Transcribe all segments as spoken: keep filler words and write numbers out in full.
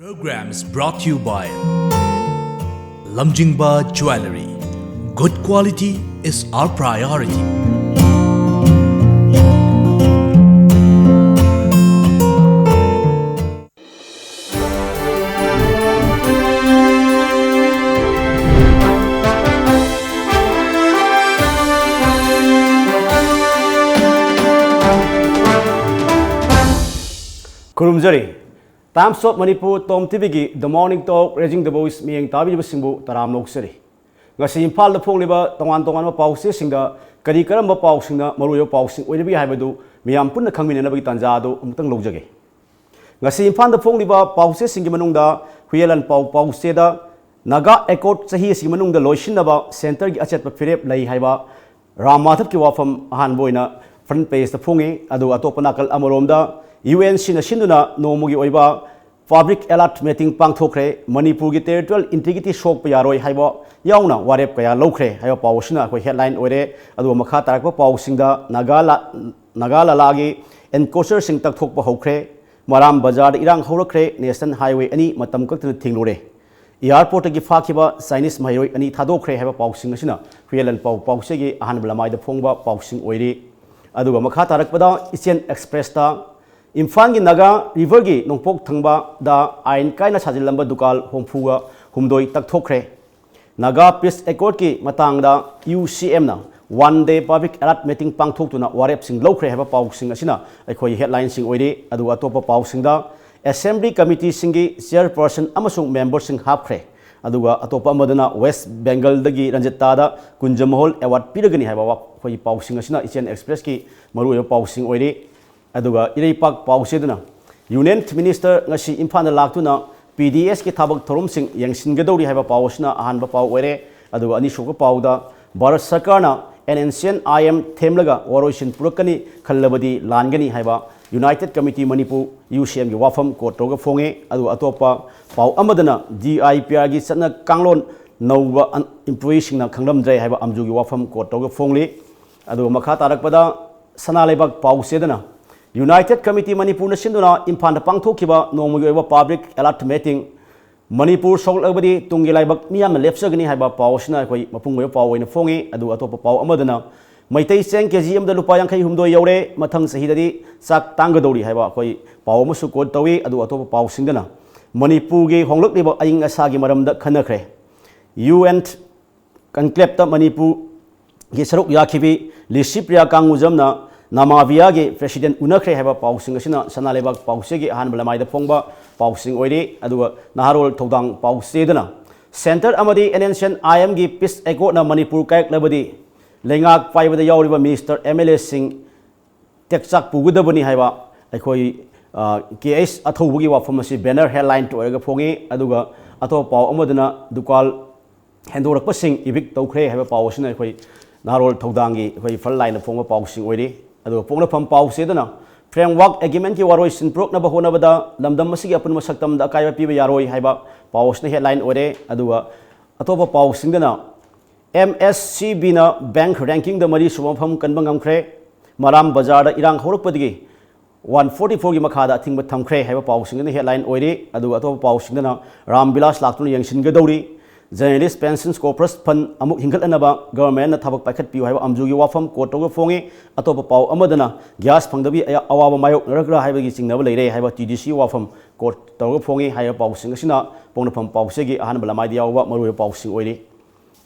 Programs brought to you by Lamjingba Jewellery. Good quality is our priority. ꯈꯨꯔꯨꯝꯖꯔꯤ꯫ Times of Manipur Tom ꯇꯤꯚꯤꯒꯤ The Morning Talk Raising the Voice ꯃꯤꯠꯌꯦꯡ ꯇꯥꯕꯤꯔꯤꯕꯁꯤꯡꯕꯨ ꯇꯔꯥꯝꯅ ꯑꯣꯛꯆꯔꯤ꯫ ꯉꯁꯤ ꯏꯝꯐꯥꯜꯗ ꯐꯣꯡꯂꯤꯕ ꯇꯣꯉꯥꯟ ꯇꯣꯉꯥꯟꯕ ꯄꯥꯎꯆꯦꯁꯤꯡꯗ ꯀꯔꯤ ꯀꯔꯝꯕ ꯄꯥꯎꯁꯤꯡꯅ ꯃꯔꯨꯑꯣꯏꯕ ꯄꯥꯎꯁꯤꯡ ꯑꯣꯏꯔꯤꯕꯒꯦ ꯍꯥꯏꯕꯗꯨ ꯃꯤꯌꯥꯝ ꯄꯨꯟꯅ ꯈꯪꯃꯤꯟꯅꯅꯕꯒꯤ ꯇꯥꯟꯖꯥ ꯑꯗꯨ ꯑꯃꯨꯛꯇꯪ ꯂꯧꯖꯒꯦ꯫ ꯉꯁꯤ ꯏꯝꯐꯥꯜꯗ ꯐꯣꯡꯂꯤꯕ ꯄꯥꯎꯆꯦꯁꯤꯡꯒꯤ ꯃꯅꯨꯡꯗ ꯍꯨꯌꯦꯟꯂꯥꯟ ꯄꯥꯎ ꯄꯥꯎꯆꯦꯗ ꯅꯥꯒꯥ ꯑꯦꯀꯣꯔꯗ ꯆꯍꯤ ꯑꯁꯤꯒꯤ ꯃꯅꯨꯡꯗ ꯂꯣꯏꯁꯤꯟꯅꯕ ꯁꯦꯟꯇꯔꯒꯤ ꯑꯆꯦꯠꯄ ꯐꯤꯔꯦꯞ ꯂꯩ ꯍꯥꯏꯕ ꯔꯥꯝ ꯃꯥꯙꯕꯀꯤ ꯋꯥꯐꯝ ꯑꯍꯥꯟꯕ ꯑꯣꯏꯅ ꯐ꯭ꯔꯟꯠ ꯄꯦꯖꯇ ꯐꯣꯡꯉꯤ꯫ ꯑꯗꯨꯒ ꯑꯇꯣꯞꯄ ꯅꯥꯀꯜ ꯑꯃꯔꯣꯝꯗ ꯌꯨ ꯑꯦꯟ ꯁꯤꯅ ꯁꯤꯟꯗꯨꯅ ꯅꯣꯡꯃꯒꯤ ꯑꯣꯏꯕ ꯄꯕ꯭ꯂꯤꯛ ꯑꯦꯂꯥꯔꯠ ꯃꯤꯇꯤꯡ ꯄꯥꯡꯊꯣꯛꯈ꯭ꯔꯦ꯫ ꯃꯅꯤꯄꯨꯔꯒꯤ ꯇꯦꯔꯤꯇꯣꯔꯤꯌꯦꯜ ꯏꯟꯇꯤꯒ꯭ꯔꯤꯇꯤ ꯁꯣꯛꯄ ꯌꯥꯔꯣꯏ ꯍꯥꯏꯕ ꯌꯥꯎꯅ ꯋꯥꯔꯦꯞ ꯀꯌꯥ ꯂꯧꯈ꯭ꯔꯦ ꯍꯥꯏꯕ ꯄꯥꯎ ꯑꯁꯤꯅ ꯑꯩꯈꯣꯏ ꯍꯦꯗꯂꯥꯏꯟ ꯑꯣꯏꯔꯦ꯫ ꯑꯗꯨꯒ ꯃꯈꯥ ꯇꯥꯔꯛꯄ ꯄꯥꯎꯁꯤꯡꯗ ꯅꯥꯒꯥ ꯂꯥ-, ꯅꯥꯒꯥ ꯂꯥꯂꯥꯒꯤ ꯑꯦꯟꯀꯣꯆꯔꯁꯤꯡ ꯇꯛꯊꯣꯛꯄ ꯍꯧꯈ꯭ꯔꯦ꯫ ꯃꯔꯥꯝ ꯕꯖꯥꯔꯗ ꯏꯔꯥꯡ ꯍꯧꯔꯛꯈ꯭ꯔꯦ꯫ ꯅꯦꯁꯅꯦꯜ ꯍꯥꯏꯋꯦ ꯑꯅꯤ ꯃꯇꯝ ꯀꯛꯇꯅ ꯊꯤꯡꯂꯨꯔꯦ꯫ ꯑꯦꯌꯥꯔꯄꯣꯔꯠꯇꯒꯤ ꯐꯥꯈꯤꯕ ꯆꯥꯏꯅꯤꯁ ꯃꯍꯩꯔꯣꯏ ꯑꯅꯤ ꯊꯥꯗꯣꯛꯈ꯭ꯔꯦ ꯍꯥꯏꯕ ꯄꯥꯎꯁꯤꯡ ꯑꯁꯤꯅ ꯍꯨꯌꯦꯟꯂꯥꯟ ꯄꯥꯎ ꯄꯥꯎꯆꯦꯒꯤ ꯑꯍꯥꯟꯕ ꯂꯃꯥꯏꯗ ꯐꯣꯡꯕ ꯄꯥꯎꯁꯤꯡ ꯑꯣꯏꯔꯤ꯫ ꯑꯗꯨꯒ ꯃꯈꯥ ꯇꯥꯔꯛꯄꯗ ꯏꯆꯦꯜ ꯑꯦꯛꯁꯄ꯭ꯔꯦꯁꯇ ꯏꯝꯐꯥꯜꯒꯤ ꯅꯥꯒꯥ ꯔꯤꯚꯔꯒꯤ ꯅꯣꯡꯄꯣꯛ ꯊꯪꯕꯗ ꯑꯥꯏꯟ ꯀꯥꯏꯅ ꯁꯥꯖꯤꯜꯂꯝꯕ ꯗꯨꯀꯥꯟ ꯍꯨꯝꯐꯨꯒ ꯍꯨꯝꯗꯣꯏ ꯇꯛꯊꯣꯛꯈ꯭ꯔꯦ꯫ ꯅꯥꯒꯥ ꯄꯤꯁ ꯑꯦꯀꯣꯔꯗꯀꯤ ꯃꯇꯥꯡꯗ ꯌꯨ ꯁꯤ ꯑꯦꯝꯅ one day public alert meeting ꯄꯥꯡꯊꯣꯛꯇꯨꯅ ꯋꯥꯔꯦꯞꯁꯤꯡ ꯂꯧꯈ꯭ꯔꯦ ꯍꯥꯏꯕ ꯄꯥꯎꯁꯤꯡ ꯑꯁꯤꯅ ꯑꯩꯈꯣꯏꯒꯤ ꯍꯦꯗꯂꯥꯏꯟꯁꯤꯡ ꯑꯣꯏꯔꯤ꯫ ꯑꯗꯨꯒ ꯑꯇꯣꯞꯄ ꯄꯥꯎꯁꯤꯡꯗ ꯑꯦꯁꯦꯝꯕ꯭ꯂꯤ ꯀꯃꯤꯇꯤꯁꯤꯡꯒꯤ ꯆꯤꯌꯔꯄꯔꯁꯟ ꯑꯃꯁꯨꯡ ꯃꯦꯝꯕꯔꯁꯤꯡ ꯍꯥꯞꯈ꯭ꯔꯦ꯫ ꯑꯗꯨꯒ ꯑꯇꯣꯞꯄ ꯑꯃꯗꯅ ꯋꯦꯁ ꯕꯦꯡꯒꯜꯗꯒꯤ ꯔꯟꯖꯤꯇꯥꯗ ꯀꯨꯟꯖ ꯃꯍꯣꯜ ꯑꯦꯋꯥꯔꯗ ꯄꯤꯔꯒꯅꯤ ꯍꯥꯏꯕ ꯋꯥ-, ꯑꯩꯈꯣꯏꯒꯤ ꯄꯥꯎꯁꯤꯡ ꯑꯁꯤꯅ ꯏꯆꯦꯜ ꯑꯦꯛꯁꯄ꯭ꯔꯦꯁꯀꯤ ꯃꯔꯨꯑꯣꯏꯕ ꯄꯥꯎꯁꯤꯡ ꯑꯣꯏꯔꯤ꯫ ꯑꯗꯨꯒ ꯏꯔꯩꯄꯥꯛ ꯄꯥꯎꯆꯦꯗꯨꯅ ꯌꯨꯅꯤꯌꯟ ꯃꯤꯅꯤꯁꯇꯔ ꯉꯁꯤ ꯏꯝꯐꯥꯜꯗ ꯂꯥꯛꯇꯨꯅ ꯄꯤ ꯗꯤ ꯑꯦꯁꯀꯤ ꯊꯕꯛ ꯊꯧꯔꯝꯁꯤꯡ ꯌꯦꯡꯁꯤꯟꯒꯗꯧꯔꯤ ꯍꯥꯏꯕ ꯄꯥꯎ ꯑꯁꯤꯅ ꯑꯍꯥꯟꯕ ꯄꯥꯎ ꯑꯣꯏꯔꯦ꯫ ꯑꯗꯨꯒ ꯑꯅꯤꯁꯨꯕ ꯄꯥꯎꯗ ꯚꯥꯔꯠ ꯁꯔꯀꯥꯔꯅ ꯑꯦꯟ ꯑꯦꯟꯁꯤꯌꯟ ꯑꯥꯏ ꯑꯦꯝ ꯊꯦꯝꯂꯒ ꯋꯥꯔꯣꯏꯁꯤꯟ ꯄꯨꯔꯛꯀꯅꯤ ꯈꯜꯂꯕꯗꯤ ꯂꯥꯟꯒꯅꯤ ꯍꯥꯏꯕ ꯌꯨꯅꯥꯏꯇꯦꯠ ꯀꯃꯤꯇꯤ ꯃꯅꯤꯄꯨꯔ ꯌꯨ ꯁꯤ ꯑꯦꯝꯒꯤ ꯋꯥꯐꯝ ꯀꯣꯠ ꯇꯧꯔꯒ ꯐꯣꯡꯉꯦ꯫ ꯑꯗꯨꯒ ꯑꯇꯣꯞꯄ ꯄꯥꯎ ꯑꯃꯗꯅ ꯗꯤ ꯑꯥꯏ ꯄꯤ ꯑꯥꯔꯒꯤ ꯆꯠꯅ ꯀꯥꯡꯂꯣꯟ ꯅꯧꯕ ꯑꯟ-, ꯏꯝꯄ꯭ꯂꯣꯌꯤꯁꯤꯡꯅ ꯈꯪꯂꯝꯗ꯭ꯔꯦ ꯍꯥꯏꯕ ꯑꯝꯖꯨꯒꯤ ꯋꯥꯐꯝ ꯀꯣꯠ ꯇꯧꯔꯒ ꯐꯣꯡꯂꯤ꯫ ꯑꯗꯨꯒ ꯃꯈꯥ ꯇꯥꯔꯛꯄꯗ ꯁꯅꯥ ꯂꯩꯕꯥꯛ ꯄꯥꯎꯆꯦꯗꯅ United Committee ꯃꯅꯤꯄꯨꯔꯅ ꯁꯤꯟꯗꯨꯅ ꯏꯝꯐꯥꯜꯗ ꯄꯥꯡꯊꯣꯛꯈꯤꯕ ꯅꯣꯡꯃꯒꯤ ꯑꯣꯏꯕ public alert meeting, ꯃꯅꯤꯄꯨꯔ ꯁꯧꯒꯠꯂꯕꯗꯤ ꯇꯨꯡꯒꯤ ꯂꯥꯏꯕꯛ ꯃꯤꯌꯥꯝꯅ ꯂꯦꯞꯆꯒꯅꯤ ꯍꯥꯏꯕ ꯄꯥꯎ ꯑꯁꯤꯅ ꯑꯩꯈꯣꯏ ꯃꯄꯨꯡ ꯑꯣꯏꯕ ꯄꯥꯎ ꯑꯣꯏꯅ ꯐꯣꯡꯉꯤ꯫ ꯑꯗꯨꯒ ꯑꯇꯣꯞꯄ ꯄꯥꯎ ꯑꯃꯗꯅ ꯃꯩꯇꯩ ꯆꯦꯡ ꯀꯦ ꯖꯤ ꯑꯃꯗ ꯂꯨꯄꯥ ꯌꯥꯡꯈꯩ ꯍꯨꯝꯗꯣꯏ ꯌꯧꯔꯦ, ꯃꯊꯪ ꯆꯍꯤꯗꯗꯤ ꯆꯥꯛ ꯇꯥꯡꯒꯗꯧꯔꯤ ꯍꯥꯏꯕ ꯑꯩꯈꯣꯏ ꯄꯥꯎ ꯑꯃꯁꯨ quote ꯇꯧꯏ꯫ ꯑꯗꯨꯒ ꯑꯇꯣꯞꯄ ꯄꯥꯎꯁꯤꯡꯗꯅ ꯃꯅꯤꯄꯨꯔꯒꯤ ꯍꯣꯡꯂꯛꯂꯤꯕ ꯑꯏꯪ ꯑꯁꯥꯒꯤ ꯃꯔꯝꯗ ꯈꯟꯅꯈ꯭ꯔꯦ꯫ ꯌꯨ ꯑꯦꯟ conclaveꯇ ꯃꯅꯤꯄꯨꯔꯒꯤ ꯁꯔꯨꯛ ꯌꯥꯈꯤꯕꯤ ꯂꯤꯁꯤꯄ꯭ꯔꯤꯌꯥ ꯀꯥꯡꯉꯨꯖꯝꯅ ꯅꯥꯃꯥꯕꯤꯌꯥꯒꯤ president ꯎꯅꯈ꯭ꯔꯦ ꯍꯥꯏꯕ ꯄꯥꯎꯁꯤꯡ ꯑꯁꯤꯅ ꯁꯅꯥ ꯂꯩꯕꯥꯛ ꯄꯥꯎꯆꯦꯒꯤ ꯑꯍꯥꯟꯕ ꯂꯃꯥꯏꯗ ꯐꯣꯡꯕ ꯄꯥꯎꯁꯤꯡ ꯑꯣꯏꯔꯤ꯫ ꯑꯗꯨꯒ ꯅꯍꯥꯔꯣꯜ ꯊꯧꯗꯥꯡ ꯄꯥꯎꯆꯦꯗꯅ Centre ꯑꯃꯗꯤ N S C N I Mꯒꯤ peace accordꯅ Manipur ꯀꯥꯏꯔꯛꯂꯕꯗꯤ ꯂꯩꯉꯥꯛ ꯄꯥꯏꯕꯗ ꯌꯥꯎꯔꯤꯕ minister, M L Aꯁꯤꯡ ꯇꯦꯛꯆꯥꯛ ꯄꯨꯒꯗꯕꯅꯤ ꯍꯥꯏꯕ ꯑꯩꯈꯣꯏ, ꯑ, ꯀꯦ ꯑꯩꯆ ꯑꯊꯧꯕꯒꯤ ꯋꯥꯐꯝ ꯑꯁꯤ banner headlineꯇ ꯑꯣꯏꯔꯒ ꯐꯣꯡꯉꯤ꯫ ꯑꯗꯨꯒ ꯑꯇꯣꯞꯄ ꯄꯥꯎ ꯑꯃꯗꯅ ꯗꯨꯀꯥꯟ ꯍꯦꯟꯗꯣꯔꯛꯄꯁꯤꯡ evict ꯇꯧꯈ꯭ꯔꯦ ꯍꯥꯏꯕ ꯄꯥꯎ ꯑꯁꯤꯅ ꯑꯩꯈꯣꯏ ꯅꯍꯥꯔꯣꯜ ꯊꯧꯗꯥꯡꯒꯤ ꯑꯩꯈꯣꯏ front lineꯅ ꯐꯣꯡꯕ ꯄꯥꯎꯁꯤꯡ ꯑꯣꯏꯔꯤ꯫ ꯑꯗꯨꯒ ꯄꯣꯛꯅꯐꯝ ꯄꯥꯎꯆꯦꯗꯅ framework agreementꯀꯤ ꯋꯥꯔꯣꯏꯁꯤꯟ ꯄꯨꯔꯛꯅꯕ ꯍꯣꯠꯅꯕꯗ ꯂꯝꯗꯝ ꯑꯁꯤꯒꯤ ꯑꯄꯨꯟꯕ ꯁꯛꯇꯝꯗ ꯑꯀꯥꯏꯕ ꯄꯤꯕ ꯌꯥꯔꯣꯏ ꯍꯥꯏꯕ ꯄꯥꯎ ꯑꯁꯤꯅ headline ꯑꯣꯏꯔꯦ꯫ ꯑꯗꯨꯒ ꯑꯇꯣꯞꯄ ꯄꯥꯎꯁꯤꯡꯗꯅ M S C Bꯅ bank rankingꯗ ꯃꯔꯤꯁꯨꯕ ꯃꯐꯝ ꯀꯟꯕ ꯉꯝꯈ꯭ꯔꯦ꯫ ꯃꯔꯥꯝ ꯕꯖꯥꯔꯗ ꯏꯔꯥꯡ ꯍꯧꯔꯛꯄꯗꯒꯤ one forty fourꯒꯤ ꯃꯈꯥꯗ ꯑꯊꯤꯡꯕ ꯊꯝꯈ꯭ꯔꯦ ꯍꯥꯏꯕ ꯄꯥꯎꯁꯤꯡ ꯑꯗꯨꯅ headline ꯑꯣꯏꯔꯤ꯫ ꯑꯗꯨꯒ ꯑꯇꯣꯞꯄ ꯄꯥꯎꯁꯤꯡꯗꯅ ꯔꯥꯝ ꯕꯤꯂꯥꯁ ꯂꯥꯛꯇꯨꯅ ꯌꯦꯡꯁꯤꯟꯒꯗꯧꯔꯤ, journalist pension corpus fund ꯑꯃꯨꯛ ꯍꯤꯡꯒꯠꯍꯟꯅꯕ governmentꯅ ꯊꯕꯛ ꯄꯥꯏꯈꯠꯄꯤꯌꯨ ꯍꯥꯏꯕ ꯑꯝꯖꯨꯒꯤ ꯋꯥꯐꯝ quote ꯇꯧꯔꯒ ꯐꯣꯡꯉꯤ꯫ ꯑꯇꯣꯞꯄ ꯄꯥꯎ ꯑꯃꯗꯅ gas ꯐꯪꯗꯕꯒꯤ ꯑꯋꯥꯕ ꯃꯥꯌꯣꯛꯅꯔꯛꯄ꯭ꯔꯥ ꯍꯥꯏꯕꯒꯤ ꯆꯤꯡꯅꯕ ꯂꯩꯔꯦ ꯍꯥꯏꯕ T D C ꯋꯥꯐꯝ quote ꯇꯧꯔꯒ ꯐꯣꯡꯉꯤ꯫ ꯍꯥꯏꯔꯤꯕ ꯄꯥꯎꯁꯤꯡ ꯑꯁꯤꯅ ꯄꯣꯛꯅꯐꯝ ꯄꯥꯎꯆꯦꯒꯤ ꯑꯍꯥꯟꯕ ꯂꯃꯥꯏꯗ ꯌꯥꯎꯕ ꯃꯔꯨꯑꯣꯏꯕ ꯄꯥꯎꯁꯤꯡ ꯑꯣꯏꯔꯤ꯫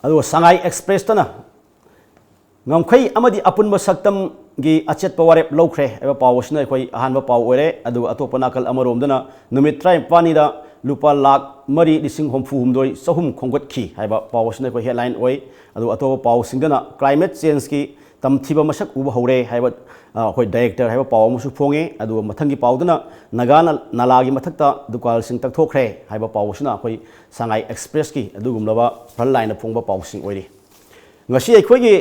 ꯑꯗꯨꯒ ꯁꯉꯥꯏ ꯑꯦꯛꯁꯄ꯭ꯔꯦꯁꯇꯅ ꯉꯝꯈꯩ ꯑꯃꯗꯤ ꯑꯄꯨꯟꯕ ꯁꯛꯇꯝꯒꯤ ꯑꯆꯦꯠꯄ ꯋꯥꯔꯦꯞ ꯂꯧꯈ꯭ꯔꯦ ꯍꯥꯏꯕ ꯄꯥꯎ ꯑꯁꯤꯅ ꯑꯩꯈꯣꯏ ꯑꯍꯥꯟꯕ ꯄꯥꯎ ꯑꯣꯏꯔꯦ꯫ ꯑꯗꯨꯒ ꯑꯇꯣꯞꯄ ꯅꯥꯀꯜ ꯑꯃꯔꯣꯝꯗꯅ ꯅꯨꯃꯤꯠ ꯇꯔꯥꯅꯤꯄꯥꯜꯅꯤꯗ ꯂꯨꯄꯥ ꯂꯥꯈ ꯃꯔꯤ ꯂꯤꯁꯤꯡ ꯍꯨꯝꯐꯨ ꯍꯨꯝꯗꯣꯏ ꯆꯍꯨꯝ ꯈꯣꯝꯒꯠꯈꯤ ꯍꯥꯏꯕ ꯄꯥꯎ ꯑꯁꯤꯅ ꯑꯩꯈꯣꯏ headline ꯑꯣꯏ꯫ ꯑꯗꯨꯒ ꯑꯇꯣꯞꯄ ꯄꯥꯎꯁꯤꯡꯗꯅ climate changeꯀꯤ ꯇꯝꯊꯤꯕ ꯃꯁꯛ ꯎꯕ ꯍꯧꯔꯦ ꯍꯥꯏꯕ, ꯑ, ꯑꯩꯈꯣꯏ director ꯍꯥꯏꯕ ꯄꯥꯎ ꯑꯃꯁꯨ ꯐꯣꯡꯉꯦ꯫ ꯑꯗꯨꯒ ꯃꯊꯪꯒꯤ ꯄꯥꯎꯗꯅ ꯅꯥꯒꯥ ꯅ-, ꯅꯥꯂꯥꯒꯤ ꯃꯊꯛꯇ ꯗꯨꯀꯥꯟꯁꯤꯡ ꯇꯛꯊꯣꯛꯈ꯭ꯔꯦ ꯍꯥꯏꯕ ꯄꯥꯎ ꯑꯁꯤꯅ ꯑꯩꯈꯣꯏ ꯁꯉꯥꯏ ꯑꯦꯛꯁꯄ꯭ꯔꯦꯁꯀꯤ ꯑꯗꯨꯒꯨꯝꯂꯕ front lineꯅ ꯐꯣꯡꯕ ꯄꯥꯎꯁꯤꯡ ꯑꯣꯏꯔꯤ꯫ ꯉꯁꯤ ꯑꯩꯈꯣꯏꯒꯤ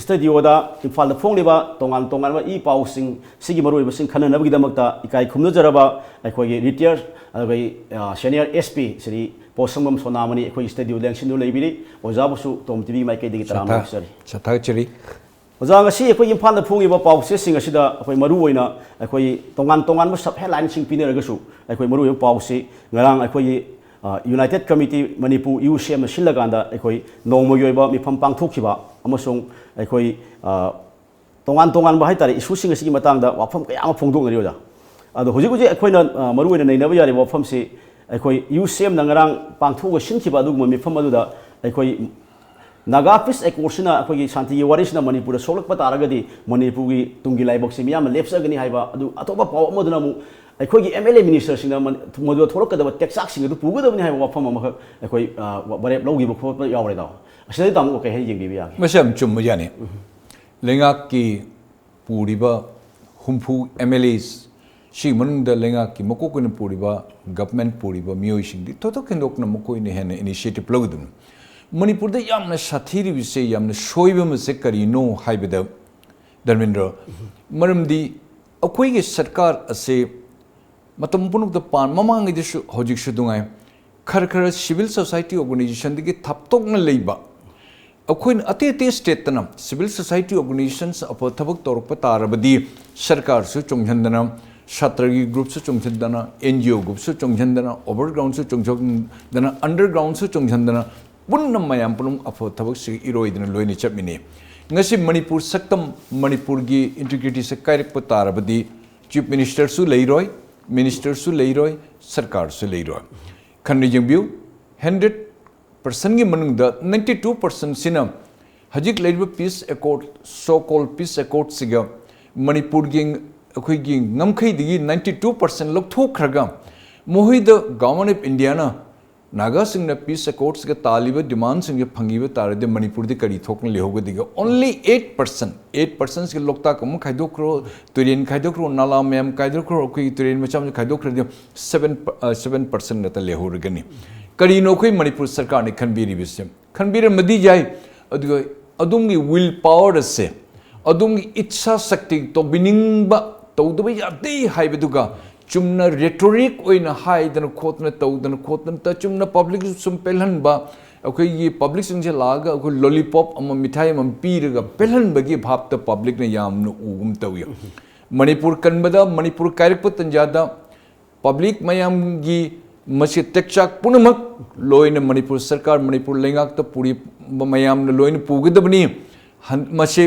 studioꯗ ꯏꯝꯐꯥꯜꯗ ꯐꯣꯡꯂꯤꯕ ꯇꯣꯉꯥꯟ ꯇꯣꯉꯥꯟꯕ ꯏ ꯄꯥꯎꯁꯤꯡ ꯁꯤꯒꯤ ꯃꯔꯨꯑꯣꯏꯕꯁꯤꯡ ꯈꯟꯅꯅꯕꯒꯤꯗꯃꯛꯇ ꯏꯀꯥꯏ ꯈꯨꯝꯅꯖꯔꯕ ꯑꯩꯈꯣꯏꯒꯤ retired, ꯑꯩꯈꯣꯏ, ꯑ, senior S P ꯁ꯭ꯔꯤ ꯄꯣꯠꯁꯪꯕꯝ ꯁꯣꯅꯥꯃꯅꯤ ꯑꯩꯈꯣꯏꯒꯤ studioꯗ ꯂꯦꯡꯁꯤꯟꯗꯨꯅ ꯂꯩꯕꯤꯔꯤ꯫ ꯑꯣꯖꯥꯕꯨꯁꯨ ꯇꯣꯝ ꯇꯤꯚꯤ ꯃꯥꯏꯀꯩꯗꯒꯤ ꯇꯔꯥꯝꯅ ꯁꯊꯥ-, ꯑꯣꯛꯆꯔꯤ꯫ ꯁꯊꯥꯒꯠꯆꯔꯤ꯫ ꯑꯣꯖꯥ, ꯉꯁꯤ ꯑꯩꯈꯣꯏꯒꯤ ꯏꯝꯐꯥꯜꯗ ꯐꯣꯡꯉꯤꯕ ꯄꯥꯎꯆꯦꯁꯤꯡ ꯑꯁꯤꯗ ꯑꯩꯈꯣꯏ ꯃꯔꯨꯑꯣꯏꯅ ꯑꯩꯈꯣꯏ ꯇꯣꯉꯥꯟ ꯇꯣꯉꯥꯟꯕ sub headlineꯁꯤꯡ ꯄꯤꯅꯔꯒꯁꯨ, ꯑꯩꯈꯣꯏ ꯃꯔꯨꯑꯣꯏꯕ ꯄꯥꯎꯁꯤ ꯉꯔꯥꯡ ꯑꯩꯈꯣꯏꯒꯤ, ꯑ, United Committee Manipur, U C ꯑꯦꯝꯅ ꯁꯤꯜꯂꯀꯥꯟꯗ ꯑꯩꯈꯣꯏ ꯅꯣꯡꯃꯒꯤ ꯑꯣꯏꯕ ꯃꯤꯐꯝ ꯄꯥꯡꯊꯣꯛꯈꯤꯕ ꯑꯃꯁꯨꯡ ꯑꯩꯈꯣꯏ, ꯑ, ꯇꯣꯉꯥꯟ ꯇꯣꯉꯥꯟꯕ ꯍꯥꯏꯇꯥꯔꯦ, issueꯁꯤꯡ ꯑꯁꯤꯒꯤ ꯃꯇꯥꯡꯗ ꯋꯥꯐꯝ ꯀꯌꯥ ꯑꯃ ꯐꯣꯡꯗꯣꯛꯅꯔꯤ, ꯑꯣꯖꯥ꯫ ꯑꯗꯣ ꯍꯧꯖꯤꯛ ꯍꯧꯖꯤꯛ ꯑꯩꯈꯣꯏꯅ, ꯑ, ꯃꯔꯨꯑꯣꯏꯅ ꯅꯩꯅꯕ ꯌꯥꯔꯤꯕ ꯋꯥꯐꯝꯁꯤ, ꯑꯩꯈꯣꯏ ꯌꯨ ꯁꯤ ꯑꯦꯝꯅ ꯉꯔꯥꯡ ꯄꯥꯡꯊꯣꯛꯑꯒ ꯁꯤꯟꯈꯤꯕ ꯑꯗꯨꯒꯨꯝꯕ ꯃꯤꯐꯝ ꯑꯗꯨꯗ ꯑꯩꯈꯣꯏ ꯅꯥꯒꯥ peace accordꯁꯤꯅ, ꯑꯩꯈꯣꯏꯒꯤ ꯁꯥꯟꯇꯤꯒꯤ ꯋꯥꯔꯤꯁꯤꯅ ꯃꯅꯤꯄꯨꯔꯗ ꯁꯣꯛꯂꯛꯄ ꯇꯥꯔꯒꯗꯤ ꯃꯅꯤꯄꯨꯔꯒꯤ ꯇꯨꯡꯒꯤ ꯂꯥꯏꯕꯛꯁꯦ ꯃꯤꯌꯥꯝꯅ ꯂꯦꯞꯆꯒꯅꯤ ꯍꯥꯏꯕ, ꯑꯗꯨ ꯑꯇꯣꯞꯄ ꯄꯥꯎ ꯑꯃꯗꯨꯅ ꯑꯃꯨꯛ ꯑꯩꯈꯣꯏꯒꯤ ꯑꯦꯝ ꯑꯦꯜ ꯑꯦ ꯃꯤꯅꯤꯁꯇꯔꯁꯤꯡꯅ ꯃꯟ-, ꯃꯗꯨꯗ ꯊꯣꯛꯂꯛꯀꯗꯕ ꯇꯦꯛꯆꯥꯛꯁꯤꯡ ꯑꯗꯨ ꯄꯨꯒꯗꯕꯅꯤ ꯍꯥꯏꯕ ꯋꯥꯐꯝ ꯑꯃꯈꯛ ꯑꯩꯈꯣꯏ, ꯑ, ꯋꯥ-, ꯋꯥꯔꯦꯞ ꯂꯧꯈꯤꯕ ꯈꯣꯠꯄ ꯌꯥꯎꯔꯦ꯫ ꯑꯗꯣ ꯑꯁꯤꯗꯩꯗ ꯑꯃꯨꯛ ꯀꯩ ꯍꯥꯏꯅ ꯌꯦꯡꯕꯤꯕ ꯌꯥꯒꯦ? ꯃꯁꯤ ꯌꯥꯝ ꯆꯨꯝꯕ ꯌꯥꯅꯤ꯫ ꯂꯩꯉꯥꯛꯀꯤ ꯄꯨꯔꯤꯕ ꯍꯨꯝꯐꯨ ꯑꯦꯝ ꯑꯦꯜ ꯑꯦꯁ, ꯁꯤꯒꯤ ꯃꯅꯨꯡꯗ ꯂꯩꯉꯥꯛꯀꯤ ꯃꯀꯣꯛ ꯑꯣꯏꯅ ꯄꯨꯔꯤꯕ, government ꯄꯨꯔꯤꯕ ꯃꯤꯑꯣꯏꯁꯤꯡꯗꯤ ꯊꯣꯏꯗꯣꯛ ꯍꯦꯟꯗꯣꯛꯅ ꯃꯈꯣꯏꯅ ꯍꯦꯟꯅ initiative ꯂꯧꯒꯗꯕꯅꯤ꯫ ꯃꯅꯤꯄꯨꯔꯗ ꯌꯥꯝꯅ ꯁꯥꯊꯤꯔꯤꯕꯁꯦ, ꯌꯥꯝꯅ ꯁꯣꯏꯕ ꯑꯃꯁꯦ ꯀꯔꯤꯅꯣ ꯍꯥꯏꯕꯗ, ꯙꯔꯃꯦꯟꯗ꯭ꯔ, ꯃꯔꯝꯗꯤ ꯑꯩꯈꯣꯏꯒꯤ ꯁꯔꯀꯥꯔ ꯑꯁꯦ ꯃꯇꯝ ꯄꯨꯝꯅꯃꯛꯇ ꯄꯥꯟ-, ꯃꯃꯥꯡꯉꯩꯗꯁꯨ ꯍꯧꯖꯤꯛꯁꯨ ꯑꯗꯨꯉꯥꯏ, ꯈꯔ ꯈꯔ civil society organizationꯗꯒꯤ ꯊꯥꯞꯇꯣꯛꯅ ꯂꯩꯕ, ꯑꯩꯈꯣꯏꯅ ꯑꯇꯩ ꯑꯇꯩ stateꯇꯅ civil society organizations ꯑꯐꯕ ꯊꯕꯛ ꯇꯧꯔꯛꯄ ꯇꯥꯔꯕꯗꯤ ꯁꯔꯀꯥꯔꯁꯨ ꯆꯣꯡꯁꯤꯟꯗꯅ, ꯁꯥꯇ꯭ꯔꯒꯤ groupꯁꯨ ꯆꯣꯡꯁꯤꯟꯗꯅ, N G O groupꯁꯨ ꯆꯣꯡꯁꯤꯟꯗꯅ, overgroundꯁꯨ ꯆꯣꯡꯁꯤꯟꯗꯅ, undergroundꯁꯨ ꯆꯣꯡꯁꯤꯟꯗꯅ, ꯄꯨꯟꯅ ꯃꯌꯥꯝ ꯄꯨꯝꯅꯃꯛ ꯑꯐꯕ ꯊꯕꯛꯁꯤꯒ ꯏꯔꯣꯏꯗꯅ ꯂꯣꯏꯅ ꯆꯠꯃꯤꯟꯅꯩ꯫ ꯉꯁꯤ ꯃꯅꯤꯄꯨꯔ ꯁꯛꯇꯝ, ꯃꯅꯤꯄꯨꯔꯒꯤ integrityꯁꯦ ꯀꯥꯏꯔꯛꯄ ꯇꯥꯔꯕꯗꯤ Chief Ministerꯁꯨ ꯂꯩꯔꯣꯏ, Ministerꯁꯨ ꯂꯩꯔꯣꯏ, ꯁꯔꯀꯥꯔꯁꯨ ꯂꯩꯔꯣꯏ꯫ ꯈꯟꯅ ꯌꯦꯡꯕꯤꯌꯨ, hundred percentꯀꯤ ꯃꯅꯨꯡꯗ ninety two percentꯁꯤꯅ ꯍꯧꯖꯤꯛ ꯂꯩꯔꯤꯕ peace accord, so called peace accordꯁꯤꯒ ꯃꯅꯤꯄꯨꯔꯒꯤ ꯑꯩꯈꯣꯏꯒꯤ ꯉꯝꯈꯩꯗꯒꯤ ninety two percent ꯂꯧꯊꯣꯛꯈ꯭ꯔꯒ ꯃꯈꯣꯏꯗ Government of Indiaꯅ ꯅꯥꯒꯥꯁꯤꯡꯅ peace accordꯁꯤꯒ ꯇꯥꯜꯂꯤꯕ demandꯁꯤꯡꯁꯦ ꯐꯪꯈꯤꯕ ꯇꯥꯔꯗꯤ ꯃꯅꯤꯄꯨꯔꯗꯤ ꯀꯔꯤ ꯊꯣꯛꯅ ꯂꯩꯍꯧꯒꯗꯒꯦ? Only eight percent, eight percentꯁꯤꯒ ꯂꯣꯛꯇꯥꯛ ꯑꯃꯨꯛ ꯈꯥꯏꯗꯣꯛꯈ꯭ꯔꯣ, ꯇꯨꯔꯦꯟ ꯈꯥꯏꯗꯣꯛꯈ꯭ꯔꯣ, ꯅꯥꯂꯥ ꯃꯌꯥꯝ ꯈꯥꯏꯗꯣꯛꯈ꯭ꯔꯣ, ꯑꯩꯈꯣꯏꯒꯤ ꯇꯨꯔꯦꯟ ꯃꯆꯥ ꯃꯆꯥ ꯈꯥꯏꯗꯣꯛꯈ꯭ꯔꯗꯤ seven, ꯑ, seven percent ꯅꯠꯇ ꯂꯩꯍꯧꯔꯒꯅꯤ꯫ ꯀꯔꯤꯅꯣ ꯑꯩꯈꯣꯏ ꯃꯅꯤꯄꯨꯔ ꯁꯔꯀꯥꯔꯅ ꯈꯟꯕꯤꯔꯤꯕꯁꯦ? ꯈꯟꯕꯤꯔꯝꯃꯗꯤ ꯌꯥꯏ, ꯑꯗꯨꯒ ꯑꯗꯣꯝꯒꯤ will power ꯑꯁꯦ, ꯑꯗꯣꯝꯒꯤ ꯏꯠꯁꯥ ꯁꯛꯇꯤ, ꯇꯧꯕꯤꯅꯤꯡꯕ, ꯇꯧꯗꯕ ꯌꯥꯗꯦ ꯍꯥꯏꯕꯗꯨꯒ ꯆꯨꯝꯅ rhetoric ꯑꯣꯏꯅ ꯍꯥꯏꯗꯅ ꯈꯣꯠꯇꯅ ꯇꯧꯗꯅ ꯈꯣꯠꯇꯅ ꯇ-, ꯆꯨꯝꯅ publicꯁꯨ ꯁꯨꯝ ꯄꯦꯜꯍꯟꯕ, ꯑꯩꯈꯣꯏꯒꯤ ꯄꯕ꯭ꯂꯤꯛꯁꯤꯡꯁꯦ ꯂꯥꯛꯑꯒ ꯑꯩꯈꯣꯏ ꯂꯣꯂꯤꯄꯣꯞ ꯑꯃ, ꯃꯤꯊꯥꯏ ꯑꯃ ꯄꯤꯔꯒ ꯄꯦꯜꯍꯟꯕꯒꯤ ꯚꯥꯞꯇ ꯄꯕ꯭ꯂꯤꯛꯅ ꯌꯥꯝꯅ ꯎꯒꯨꯝ ꯇꯧꯏ꯫ ꯃꯅꯤꯄꯨꯔ ꯀꯟꯕꯗ, ꯃꯅꯤꯄꯨꯔ ꯀꯥꯏꯔꯛꯄ ꯇꯟꯖꯥꯗ ꯄꯕ꯭ꯂꯤꯛ ꯃꯌꯥꯝꯒꯤ ꯃꯁꯤ ꯇꯦꯛꯆꯥꯛ ꯄꯨꯝꯅꯃꯛ ꯂꯣꯏꯅ ꯃꯅꯤꯄꯨꯔ ꯁꯔꯀꯥꯔ, ꯃꯅꯤꯄꯨꯔ ꯂꯩꯉꯥꯛꯇ ꯄꯨꯔꯤꯕ ꯃꯌꯥꯝꯅ ꯂꯣꯏꯅ ꯄꯨꯒꯗꯕꯅꯤ꯫ ꯍꯟ-, ꯃꯁꯤ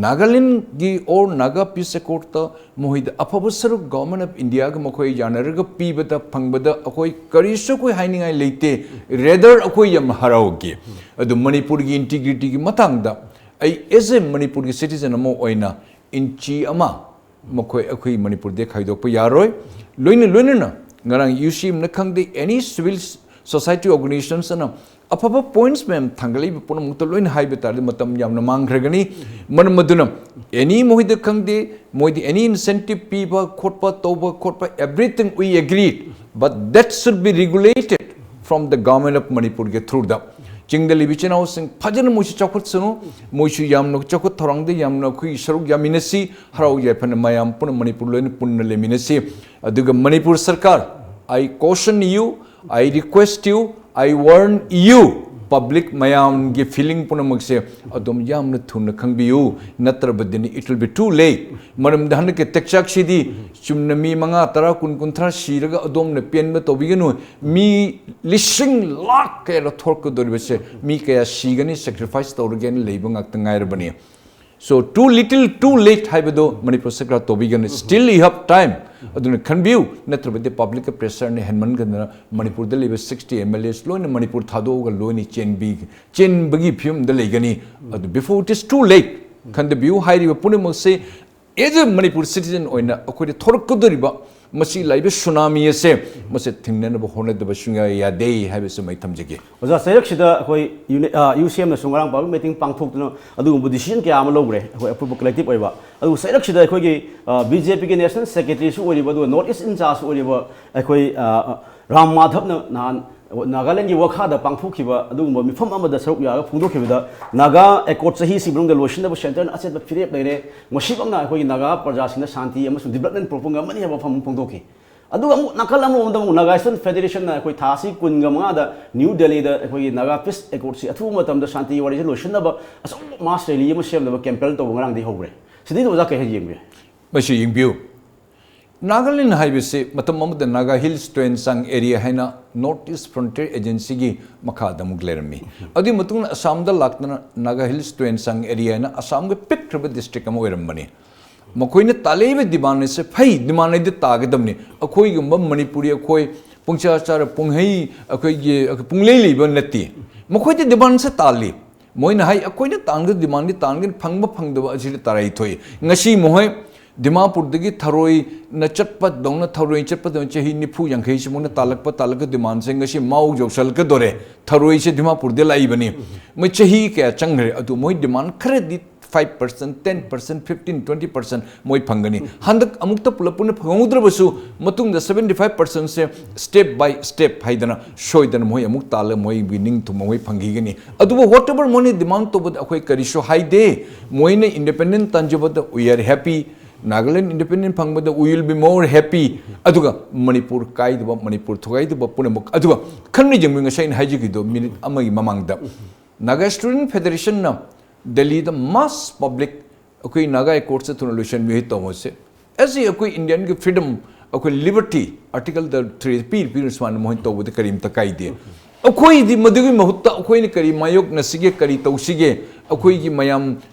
ꯅꯥꯒꯥꯂꯦꯟꯒꯤ ꯑꯣꯔ ꯅꯥꯒꯥ ꯄꯤꯁ ꯑꯦꯀꯣꯔꯗꯇ ꯃꯈꯣꯏꯗ ꯑꯐꯕ ꯁꯔꯨꯛ ꯒꯣꯚꯔꯟꯃꯦꯟ ꯑꯣꯐ ꯏꯟꯗꯤꯌꯥꯒ ꯃꯈꯣꯏ ꯌꯥꯅꯔꯒ ꯄꯤꯕꯗ ꯐꯪꯕꯗ ꯑꯩꯈꯣꯏ ꯀꯔꯤꯁꯨ ꯑꯩꯈꯣꯏ ꯍꯥꯏꯅꯤꯡꯉꯥꯏ ꯂꯩꯇꯦ꯫ ꯔꯦꯗꯔ ꯑꯩꯈꯣꯏ ꯌꯥꯝ ꯍꯔꯥꯎꯒꯦ꯫ ꯑꯗꯨ ꯃꯅꯤꯄꯨꯔꯒꯤ ꯏꯟꯇꯤꯒ꯭ꯔꯤꯇꯤꯒꯤ ꯃꯇꯥꯡꯗ ꯑꯩ ꯑꯦꯖ ꯑꯦ ꯃꯅꯤꯄꯨꯔꯒꯤ ꯁꯤꯇꯤꯖꯟ ꯑꯃ ꯑꯣꯏꯅ ꯏꯟꯆꯤ ꯑꯃ ꯃꯈꯣꯏ ꯑꯩꯈꯣꯏ ꯃꯅꯤꯄꯨꯔꯗ ꯈꯥꯏꯗꯣꯛꯄ ꯌꯥꯔꯣꯏ꯫ ꯂꯣꯏꯅ ꯂꯣꯏꯅꯅ ꯉꯔꯥꯡ ꯌꯨ ꯁꯤ ꯑꯦꯝꯅ ꯈꯪꯗꯦ, ꯑꯦꯅꯤ ꯁꯤꯚꯤꯜ ꯁꯣꯁꯥꯏꯇꯤ ꯑꯣꯔꯒꯅꯥꯏꯖꯦꯁꯟꯁꯅ ꯑꯐꯕ ꯄꯣꯏꯟꯠꯁ ꯃꯌꯥꯝ ꯊꯥꯡꯒꯠꯂꯛꯏꯕ ꯄꯨꯝꯅꯃꯛꯇ ꯂꯣꯏꯅ ꯍꯥꯏꯕ ꯇꯥꯔꯗꯤ ꯃꯇꯝ ꯌꯥꯝꯅ ꯃꯥꯡꯈ꯭ꯔꯒꯅꯤ꯫ ꯃꯔꯝ ꯑꯗꯨꯅ ꯑꯦꯅꯤ ꯃꯈꯣꯏꯗ ꯈꯪꯗꯦ, ꯃꯣꯏꯗꯤ ꯑꯦꯅꯤ ꯏꯟꯁꯦꯟꯇꯤꯞ ꯄꯤꯕ ꯈꯣꯠꯄ ꯇꯧꯕ ꯈꯣꯠꯄ, everything we agree, but that should be regulated from the government of ꯃꯅꯤꯄꯨꯔꯒꯤ ꯊ꯭ꯔꯨꯗ꯫ ꯆꯤꯡꯗ ꯂꯩꯕ ꯏꯆꯤꯟ ꯏꯅꯥꯎꯁꯤꯡ ꯐꯖꯅ ꯃꯣꯏꯁꯨ ꯆꯥꯎꯈꯠꯁꯅꯨ, ꯃꯣꯏꯁꯨ ꯌꯥꯝꯅ ꯆꯥꯎꯈꯠ ꯊꯧꯔꯥꯡꯗ ꯌꯥꯝꯅ ꯑꯩꯈꯣꯏꯒꯤ ꯁꯔꯨꯛ ꯌꯥꯃꯤꯟꯅꯁꯤ, ꯍꯔꯥꯎ ꯌꯥꯏꯐꯅ ꯃꯌꯥꯝ ꯄꯨꯟꯅ ꯃꯅꯤꯄꯨꯔ ꯂꯣꯏꯅ ꯄꯨꯟꯅ ꯂꯩꯃꯤꯟꯅꯁꯤ꯫ ꯑꯗꯨꯒ ꯃꯅꯤꯄꯨꯔ ꯁꯔꯀꯥꯔ, I caution you, I request you, I warn you, public ꯃꯌꯥꯝꯒꯤ ꯐꯤꯂꯤꯡ ꯄꯨꯝꯅꯃꯛꯁꯦ ꯑꯗꯨꯝ ꯌꯥꯝꯅ ꯊꯨꯅ ꯈꯪꯕꯤꯌꯨ, ꯅꯠꯇ꯭ꯔꯕꯗꯤꯅꯤ it will be too late꯫ ꯃꯔꯝꯗꯤ ꯍꯟꯗꯛꯀꯤ ꯇꯦꯛꯆꯥꯛꯁꯤꯗꯤ ꯆꯨꯝꯅ ꯃꯤ ꯃꯉꯥ, ꯇꯔꯥ, ꯀꯨꯟ, ꯀꯨꯟꯊ꯭ꯔꯥ ꯁꯤꯔꯒ ꯑꯗꯣꯝꯅ ꯄꯦꯟꯕ ꯇꯧꯕꯤꯒꯅꯨ꯫ ꯃꯤ ꯂꯤꯁꯤꯡ ꯂꯥꯛ ꯀꯌꯥ ꯊꯣꯔꯛꯀꯗꯧꯔꯤꯕꯁꯦ, ꯃꯤ ꯀꯌꯥ ꯁꯤꯒꯅꯤ, ꯁꯦꯀ꯭ꯔꯤꯐꯥꯏꯁ ꯇꯧꯔꯒꯦꯅ ꯂꯩꯕ ꯉꯥꯛꯇ ꯉꯥꯏꯔꯕꯅꯤ꯫ So too little too late ꯍꯥꯏꯕꯗꯣ ꯃꯅꯤꯄꯨꯔ ꯁꯔꯀꯥꯔ ꯇꯧꯕꯤꯒꯅꯤ꯫ Still you have time꯫ ꯑꯗꯨꯅ ꯈꯟꯕꯤꯌꯨ, ꯅꯠꯇ꯭ꯔꯕꯗꯤ ꯄꯕ꯭ꯂꯤꯛꯀ ꯄ꯭ꯔꯦꯁꯔꯅ ꯍꯦꯟꯃꯟꯒꯗꯅ ꯃꯅꯤꯄꯨꯔꯗ ꯂꯩꯕ sixty M L As ꯂꯣꯏꯅ ꯃꯅꯤꯄꯨꯔ ꯊꯥꯗꯣꯛꯑꯒ ꯂꯣꯏꯅ ꯆꯦꯟꯕꯤ-, ꯆꯦꯟꯕꯒꯤ ꯐꯤꯕꯝꯗ ꯂꯩꯒꯅꯤ꯫ ꯑꯗꯨ before it is too late ꯈꯟꯊꯕꯤꯌꯨ꯫ ꯍꯥꯏꯔꯤꯕ ꯄꯨꯝꯅꯃꯛꯁꯦ as a ꯃꯅꯤꯄꯨꯔ ꯁꯤꯇꯤꯖꯟ ꯑꯣꯏꯅ ꯑꯩꯈꯣꯏꯗ ꯊꯣꯔꯛꯀꯗꯧꯔꯤꯕ ꯃꯁꯤ ꯂꯥꯛꯏꯕ ꯁꯨꯅꯥꯃꯤ ꯑꯁꯦ ꯃꯁꯤ ꯊꯤꯡꯅꯅꯕ ꯍꯣꯠꯅꯗꯕ ꯁꯨꯡꯌꯥ ꯌꯥꯗꯦ ꯍꯥꯏꯕꯁꯤ ꯑꯩ ꯊꯝꯖꯒꯦ꯫ ꯑꯣꯖꯥ, ꯆꯩꯔꯛꯁꯤꯗ ꯑꯩꯈꯣꯏ ꯌꯨꯅꯤ-, ꯑ, ꯌꯨ ꯁꯤ ꯑꯦꯝꯅꯁꯨ ꯉꯔꯥꯡ ꯄꯕ꯭ꯂꯤꯛ ꯃꯤꯇꯤꯡ ꯄꯥꯡꯊꯣꯛꯇꯨꯅ ꯑꯗꯨꯒꯨꯝꯕ ꯗꯤꯁꯤꯖꯟ ꯀꯌꯥ ꯑꯃ ꯂꯧꯈ꯭ꯔꯦ, ꯑꯩꯈꯣꯏ ꯑꯄꯨꯟꯕ ꯀꯂꯦꯛꯇꯤꯚ ꯑꯣꯏꯕ꯫ ꯑꯗꯨꯕꯨ ꯆꯩꯔꯛꯁꯤꯗ ꯑꯩꯈꯣꯏꯒꯤ, ꯑ, ꯕꯤ ꯖꯦ ꯄꯤꯒꯤ ꯅꯦꯁꯅꯦꯜ ꯁꯦꯀ꯭ꯔꯦꯇꯔꯤꯁꯨ ꯑꯣꯏꯔꯤꯕ, ꯑꯗꯨꯒ ꯅꯣꯔꯠ ꯏꯁ ꯏꯟꯆꯥꯔꯖ ꯑꯣꯏꯔꯤꯕ ꯑꯩꯈꯣꯏ, ꯑ, ꯔꯥꯝ ꯃꯥꯙꯕꯅ ꯅꯍꯥꯟ ꯅꯥꯒꯥꯂꯦꯟꯒꯤ ꯋꯥꯈꯥꯗ ꯄꯥꯡꯊꯣꯛꯈꯤꯕ ꯑꯗꯨꯒꯨꯝꯕ ꯃꯤꯐꯝ ꯑꯃꯗ ꯁꯔꯨꯛ ꯌꯥꯔꯒ ꯐꯣꯡꯗꯣꯛꯈꯤꯕꯗ, ꯅꯥꯒꯥ ꯑꯦꯀꯣꯔꯗ ꯆꯍꯤꯁꯤ ꯃꯅꯨꯡꯗ ꯂꯣꯏꯁꯤꯟꯅꯕ ꯁꯦꯟꯇꯔꯅ ꯑꯆꯦꯠꯄ ꯐꯤꯔꯦꯞ ꯂꯩꯔꯦ, ꯃꯁꯤꯃꯛꯅ ꯑꯩꯈꯣꯏꯒꯤ ꯅꯥꯒꯥ ꯄ꯭ꯔꯖꯥꯁꯤꯡꯗ ꯁꯥꯟꯇꯤ ꯑꯃꯁꯨꯡ ꯗꯤꯕ꯭ꯂꯞꯃꯦꯟ ꯄꯨꯔꯛꯄ ꯉꯝꯃꯅꯤ ꯍꯥꯏꯕ ꯋꯥꯐꯝ ꯑꯃ ꯐꯣꯡꯗꯣꯛꯈꯤ꯫ ꯑꯗꯨꯒ ꯑꯃꯨꯛ ꯅꯥꯀꯜ ꯑꯃꯔꯣꯝꯗ ꯑꯃꯨꯛ ꯅꯥꯒꯥ ꯏꯁꯇꯨꯗꯦꯟ ꯐꯦꯗꯦꯔꯦꯁꯟꯅ ꯑꯩꯈꯣꯏ ꯊꯥ ꯑꯁꯤ ꯀꯨꯟꯒ ꯃꯉꯥꯗ ꯅ꯭ꯌꯨ ꯗꯦꯜꯂꯤꯗ ꯑꯩꯈꯣꯏꯒꯤ ꯅꯥꯒꯥ ꯄꯤꯁ ꯑꯦꯀꯣꯔꯗꯁꯤ ꯑꯊꯨꯕ ꯃꯇꯝꯗ ꯁꯥꯟꯇꯤ ꯋꯥꯔꯤꯁꯤ ꯂꯣꯏꯁꯤꯟꯅꯕ ꯑꯆꯧꯕ ꯃꯥꯁ ꯔꯦꯂꯤ ꯑꯃ ꯁꯦꯝꯅꯕ ꯀꯦꯝꯄꯦꯟ ꯇꯧꯕ ꯉꯔꯥꯡꯗꯒꯤ ꯍꯧꯈ꯭ꯔꯦ꯫ ꯁꯤꯗꯩꯗ ꯑꯣꯖꯥ ꯀꯩ ꯍꯥꯏ ꯌꯦꯡꯕꯤ? ꯃꯁꯤ ꯌꯦꯡꯕꯤꯌꯨ, ꯅꯥꯒꯥꯂꯦꯟ ꯍꯥꯏꯕꯁꯤ ꯃꯇꯝ ꯑꯃꯗ ꯅꯥꯒꯥ ꯍꯤꯜꯁ ꯇꯨꯌꯦꯟꯁꯥꯡ ꯑꯦꯔꯤꯌꯥ ꯍꯥꯏꯅ ꯅꯣꯔꯠ ꯏꯁ ꯐ꯭ꯔꯣꯟꯇꯤꯌꯔ ꯑꯦꯖꯦꯟꯁꯤꯒꯤ ꯃꯈꯥꯗ ꯑꯃꯨꯛ ꯂꯩꯔꯝꯃꯤ꯫ ꯑꯗꯨꯒꯤ ꯃꯇꯨꯡꯗ ꯑꯁꯥꯝꯗ ꯂꯥꯛꯇꯅ ꯅꯥꯒꯥ ꯍꯤꯜꯁ ꯇꯨꯌꯦꯟꯁꯥꯡ ꯑꯦꯔꯤꯌꯥ ꯍꯥꯏꯅ ꯑꯁꯥꯝꯒꯤ ꯄꯤꯛꯈ꯭ꯔꯕ ꯗꯤꯁꯇ꯭ꯔꯤꯛ ꯑꯃ ꯑꯣꯏꯔꯝꯕꯅꯤ꯫ ꯃꯈꯣꯏꯅ ꯇꯥꯜꯂꯛꯏꯕ ꯗꯤꯃꯥꯟ ꯑꯁꯦ ꯐꯩ, ꯗꯤꯃꯥꯟ ꯑꯩꯗꯤ ꯇꯥꯒꯗꯕꯅꯤ꯫ ꯑꯩꯈꯣꯏꯒꯨꯝꯕ ꯃꯅꯤꯄꯨꯔꯤ ꯑꯩꯈꯣꯏ ꯄꯨꯡꯆꯥ ꯆꯥꯔ ꯄꯨꯡꯍꯩ ꯑꯩꯈꯣꯏꯒꯤ ꯄꯨꯡꯂꯩ ꯂꯩꯕ ꯅꯠꯇꯦ꯫ ꯃꯈꯣꯏꯗꯤ ꯗꯤꯃꯥꯟꯁꯦ ꯇꯥꯜꯂꯤ꯫ ꯃꯣꯏꯅ ꯍꯥꯏ ꯑꯩꯈꯣꯏꯅ ꯇꯥꯟꯒꯗꯕ ꯗꯤꯃꯥꯟꯗꯤ ꯇꯥꯟꯒꯅꯤ, ꯐꯪꯕ ꯐꯪꯗꯕ ꯑꯁꯤꯗꯤ ꯇꯔꯥꯏ ꯊꯣꯛꯏ꯫ ꯉꯁꯤ ꯃꯈꯣꯏ ꯗꯤꯃꯥꯄꯨꯔꯗꯒꯤ ꯊꯔꯣꯏꯅ ꯆꯠꯄꯗꯧꯅ, ꯊꯔꯣꯏ ꯆꯠꯄꯗꯧꯅ ꯆꯍꯤ ꯅꯤꯐꯨ ꯌꯥꯡꯈꯩꯁꯤꯃꯨꯛꯅ ꯇꯥꯜꯂꯛꯄ ꯇꯥꯜꯂꯛꯄ ꯗꯤꯃꯥꯟꯁꯦ ꯉꯁꯤ ꯃꯥꯎ ꯌꯧꯁꯜꯂꯛꯀꯗꯣꯔꯦ꯫ ꯊꯔꯣꯏꯁꯦ ꯗꯤꯃꯥꯄꯨꯔꯗ ꯂꯥꯛꯏꯕꯅꯤ꯫ ꯃꯣꯏ ꯆꯍꯤ ꯀꯌꯥ ꯆꯪꯈ꯭ꯔꯦ, ꯑꯗꯨ ꯃꯣꯏ ꯗꯤꯃꯥꯟ ꯈꯔꯗꯤ five percent, ten percent, fifteen, twenty percent ꯃꯣꯏ ꯐꯪꯒꯅꯤ꯫ ꯍꯟꯗꯛ ꯑꯃꯨꯛꯇ ꯄꯨꯂꯞ ꯄꯨꯟꯅ ꯐꯪꯍꯧꯗ꯭ꯔꯕꯁꯨ ꯃꯇꯨꯡꯗ seventy five percentꯁꯦ step by step ꯍꯥꯏꯗꯅ ꯁꯣꯏꯗꯅ ꯃꯣꯏ ꯑꯃꯨꯛ ꯇꯥꯜꯂꯒ ꯃꯣꯏꯒꯤ ꯅꯤꯡꯊꯨꯡꯕ ꯃꯣꯏ ꯐꯪꯈꯤꯒꯅꯤ꯫ ꯑꯗꯨꯕꯨ whatever ꯃꯣꯏꯅ ꯗꯤꯃꯥꯟ ꯇꯧꯕꯗ ꯑꯩꯈꯣꯏ ꯀꯔꯤꯁꯨ ꯍꯥꯏꯗꯦ꯫ ꯃꯣꯏꯅ ꯏꯟꯗꯤꯄꯦꯟꯗꯦꯟ ꯇꯥꯟꯖꯕꯗ we are happy, Nagaland independent ꯐꯪꯕꯗ we will be more happy꯫ ꯑꯗꯨꯒ ꯃꯅꯤꯄꯨꯔ ꯀꯥꯏꯗꯕ, ꯃꯅꯤꯄꯨꯔ ꯊꯨꯒꯥꯏꯗꯕ ꯄꯨꯝꯅꯃꯛ꯫ ꯑꯗꯨꯒ ꯈꯟꯕ ꯌꯦꯡꯕ, ꯉꯁꯥꯏ ꯑꯩꯅ ꯍꯥꯏꯖꯈꯤꯗꯣ ꯃꯤꯅꯤꯠ ꯑꯃꯒꯤ ꯃꯃꯥꯡꯗ, ꯅꯥꯒꯥ ꯏꯁꯇꯨꯗꯦꯟ ꯐꯦꯗꯦꯔꯦꯁꯟꯅ ꯗꯦꯜꯂꯤꯗ ꯃꯥꯁ ꯄꯕ꯭ꯂꯤꯛ ꯑꯩꯈꯣꯏ ꯅꯥꯒꯥ ꯑꯦꯀꯣꯔꯗꯁꯦ ꯊꯨꯅ ꯂꯣꯏꯁꯤꯟꯕꯤꯌꯨ ꯇꯧꯕꯁꯦ, ꯑꯦꯁ ꯑꯦ ꯑꯩꯈꯣꯏ ꯏꯟꯗꯤꯌꯟꯒꯤ ꯐ꯭ꯔꯤꯗꯝ, ꯑꯩꯈꯣꯏ ꯂꯤꯕꯔꯇꯤ, ꯑꯥꯔꯇꯤꯀꯜꯗ ꯊ꯭ꯔꯤ ꯄꯤꯔ ꯄꯤꯔ ꯁꯨꯃꯥꯏꯅ ꯃꯣꯏꯅ ꯇꯧꯕꯗ ꯀꯔꯤꯝꯇ ꯀꯥꯏꯗꯦ꯫ ꯑꯩꯈꯣꯏꯗꯤ ꯃꯗꯨꯒꯤ ꯃꯍꯨꯠꯇ ꯑꯩꯈꯣꯏꯅ ꯀꯔꯤ ꯃꯥꯌꯣꯛꯅꯁꯤꯒꯦ, ꯀꯔꯤ ꯇꯧꯁꯤꯒꯦ? ꯑꯩꯈꯣꯏꯒꯤ ꯃꯌꯥꯝ